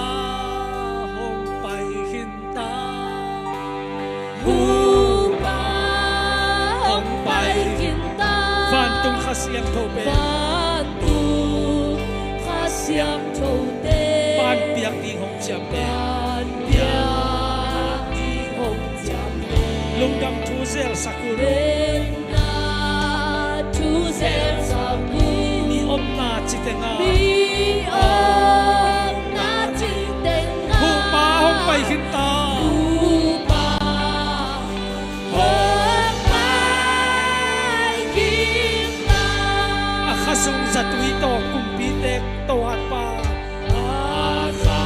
hong pai khin ta. Huhpa hong pai khin ta. Vantung Kha Siangtho pen. Vantung Kha Siangtho pen. Pan piak ding hong ciam pen. Lungdam thu zelsak un. Mi omna ci tengah. Huhpa hong pai khin ta. A kha sung zatui tawh kumpite tohat pa. A kha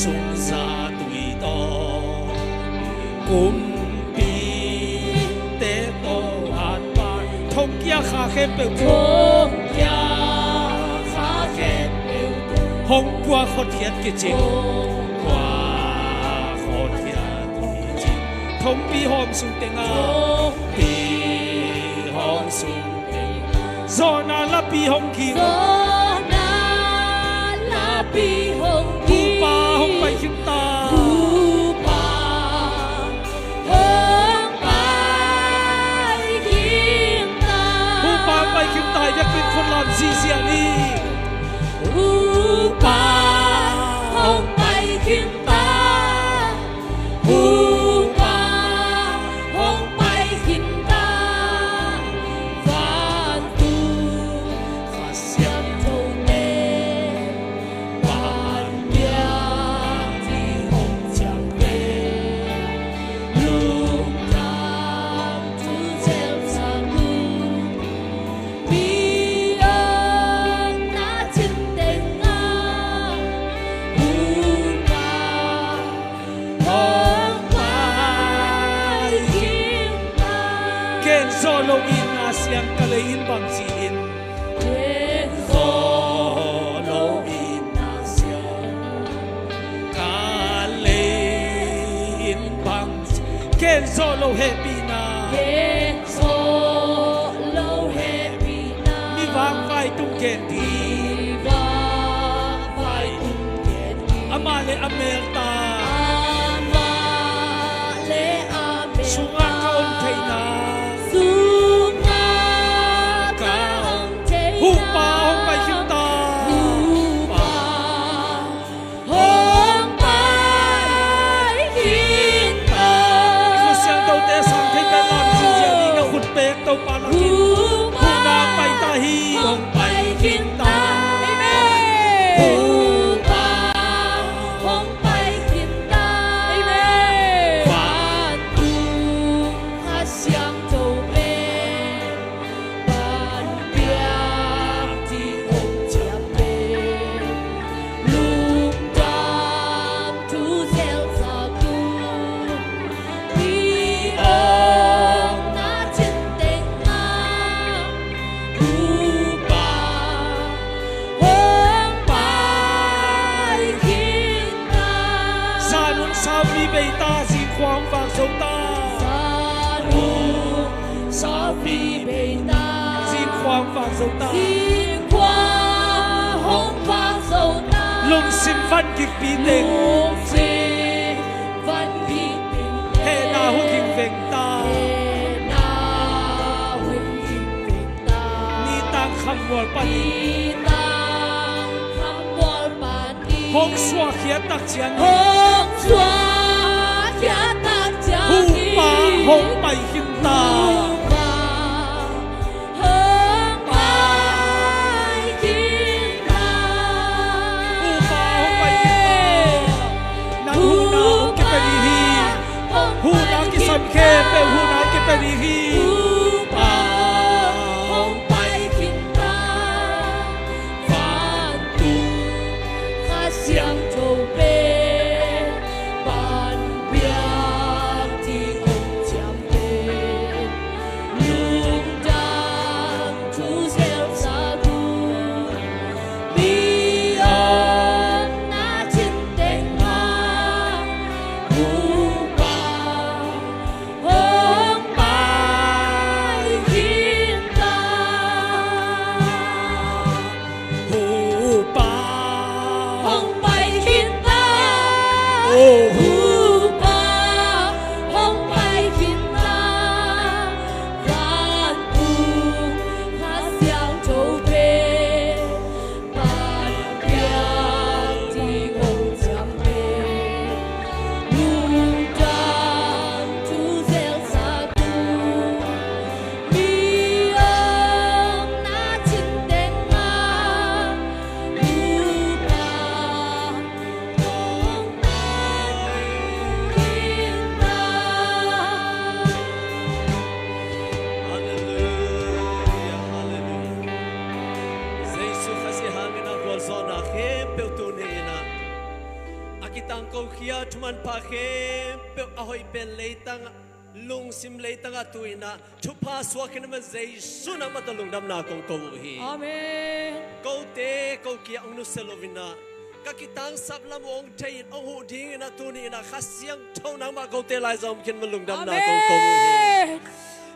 sung zatui tawh kumpite tohat pa. Thongkia kha khempeuh. Thongkia kha khempeuh. Hong kua khot hiat kicing. Hong kua khot hiat kicing. Thongpi hawm sung tengah. Thongpi hawm sung. Zawhna lapi hong kim. Zawhna lapi hong kim. Huhpa hong pai khin ta. Huhpa hong pai khin ta. Huhpa hong pai khin ta. Biakinn khut lam ziahziah ni. Huhpa hong pai khin ta. Huhpa hong pai khin ta. Vantung Kha Siangthote pan piak ding hong ciam pen. Lungdam thu zelsak un. Mi omna cin tengah. Huhpa hong pai khin ta. Gen zawh lo itna siang ka lei in bang ci in. Gen zawh lo itna siang ka lei in bang ci. Gen zawh lo hehpihna. Gen zawh lo hehpihna. Mi vangvai tung gen ding. Mi vangvai tung gen ding. Amah le a mel ta. Amah le a mel ta. Sungah ka om Pek Topa lakin huhna pai ta hi. Hong pai khin ta. Amen. Huhpa hong pai khin ta. Amen. Vantung Kha Siangtho pen pan biak ding hong ciam pen lungdam thu zelsak un. Mi omna cinteng ah Topa hong pai khin ta. Zanun saupi bei ta, zingkhua hong vak zo ta. Zanun saupi bei ta. Zingkhua hong vak zo ta. Zingkhua hong vak zo ta. Lungsim van gikpi teng. Lungsim van gikpi teng. Hehna hun ging veng ta. Hehna hun ging veng ta. Nitang khammual panin. Nitang khammual panin. Hong suahkhiat tak ciangin. Hong suahkhiat tak ciangin. Huhpa hong pai khin ta. Huhpa hong pai khin ta. Huhpa hong pai khin ta. Nang huhna hong kipia ding hi. Huhpa hong pai khin ta. Huhna kisam khempeuh huhna kipia ding hi. Huhpa hong pai khin ta. Vantung Kha Siangtho pen pan biak ding hong ciam pen lungdam thu zelsak un. Mi omna cinteng ah Huhpa hong pai khin ta. Huhpa hong pai khin ta. Oh, Huhpa hong pai khin ta. Vantung Kha Siangtho pen pan biak ding hong ciam pen lungdam thu zelsak un. Mi omna cinteng ah Huhpa hong pai khin ta. Halleluia, halleluia. Jesu Khazih hangin a gualzawhna khempeuh tuni in ah, a kitangkokhia thumanpha khempeuh a hoih pen leitang ah, lungsim leitang ah tu in ah thupha suak khin a, Jesu nangmah tawh lungdamna kong ko uh hi. Amen. Kote ko kiang hong nusia lo in ah, ka kitangsap lam uh hong thei in hong huh ding in ah tuni in ah Kha Siangtho nangmah kote lai zong om khin ma, lungdamna kong ko uh hi. Amen.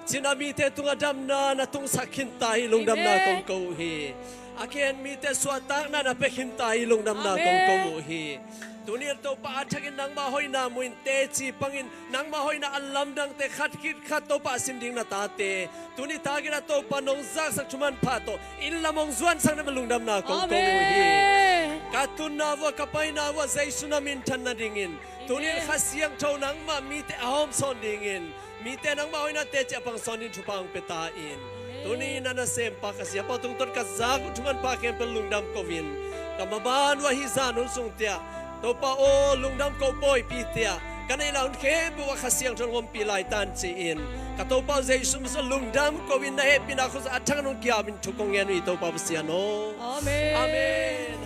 Cina mite tungah damna na tungsak khin ta hi, lungdamna kong ko uh hi. A khen mite suahtakna na pia khin ta hi, lungdamna kong ko uh hi. Tuni in Topa a thakin nangmah hoihna mu in teci pangin nangmah hoihna a lamdangte khat khit khat Topa a sin ding na tate tuni takin a Topa nong zaksak thumanpha tawh inn lam hong zuansak na ma, lungdamna kong ko uh hi. Amen. Ka tunna uh ah, ka paina uh ah Jesu na minthan nadingin tuni in Kha Siangtho nangmah mite a hawmsawn dingin, mite nangmah hoihna teci a pangsawn ding thupha hong pia ta in. Amen. Tuni in a nasempa ka siapa tungtawn ka zak uh thumanpha khempeuh lungdam ko in, ka maban uh ah hih zan hun sung tiah Topa aw, lungdam ko pawipi tiah ka neih lai hun khempeuh ah Kha Siangtho hong ompih lai tan ci-in ka Topa uh Jesu min tawh lungdam ko in, na hehpihna khuazah a thak hong kiam in thu kong ngen uh hi, Topa Pasian aw. Amen. Amen.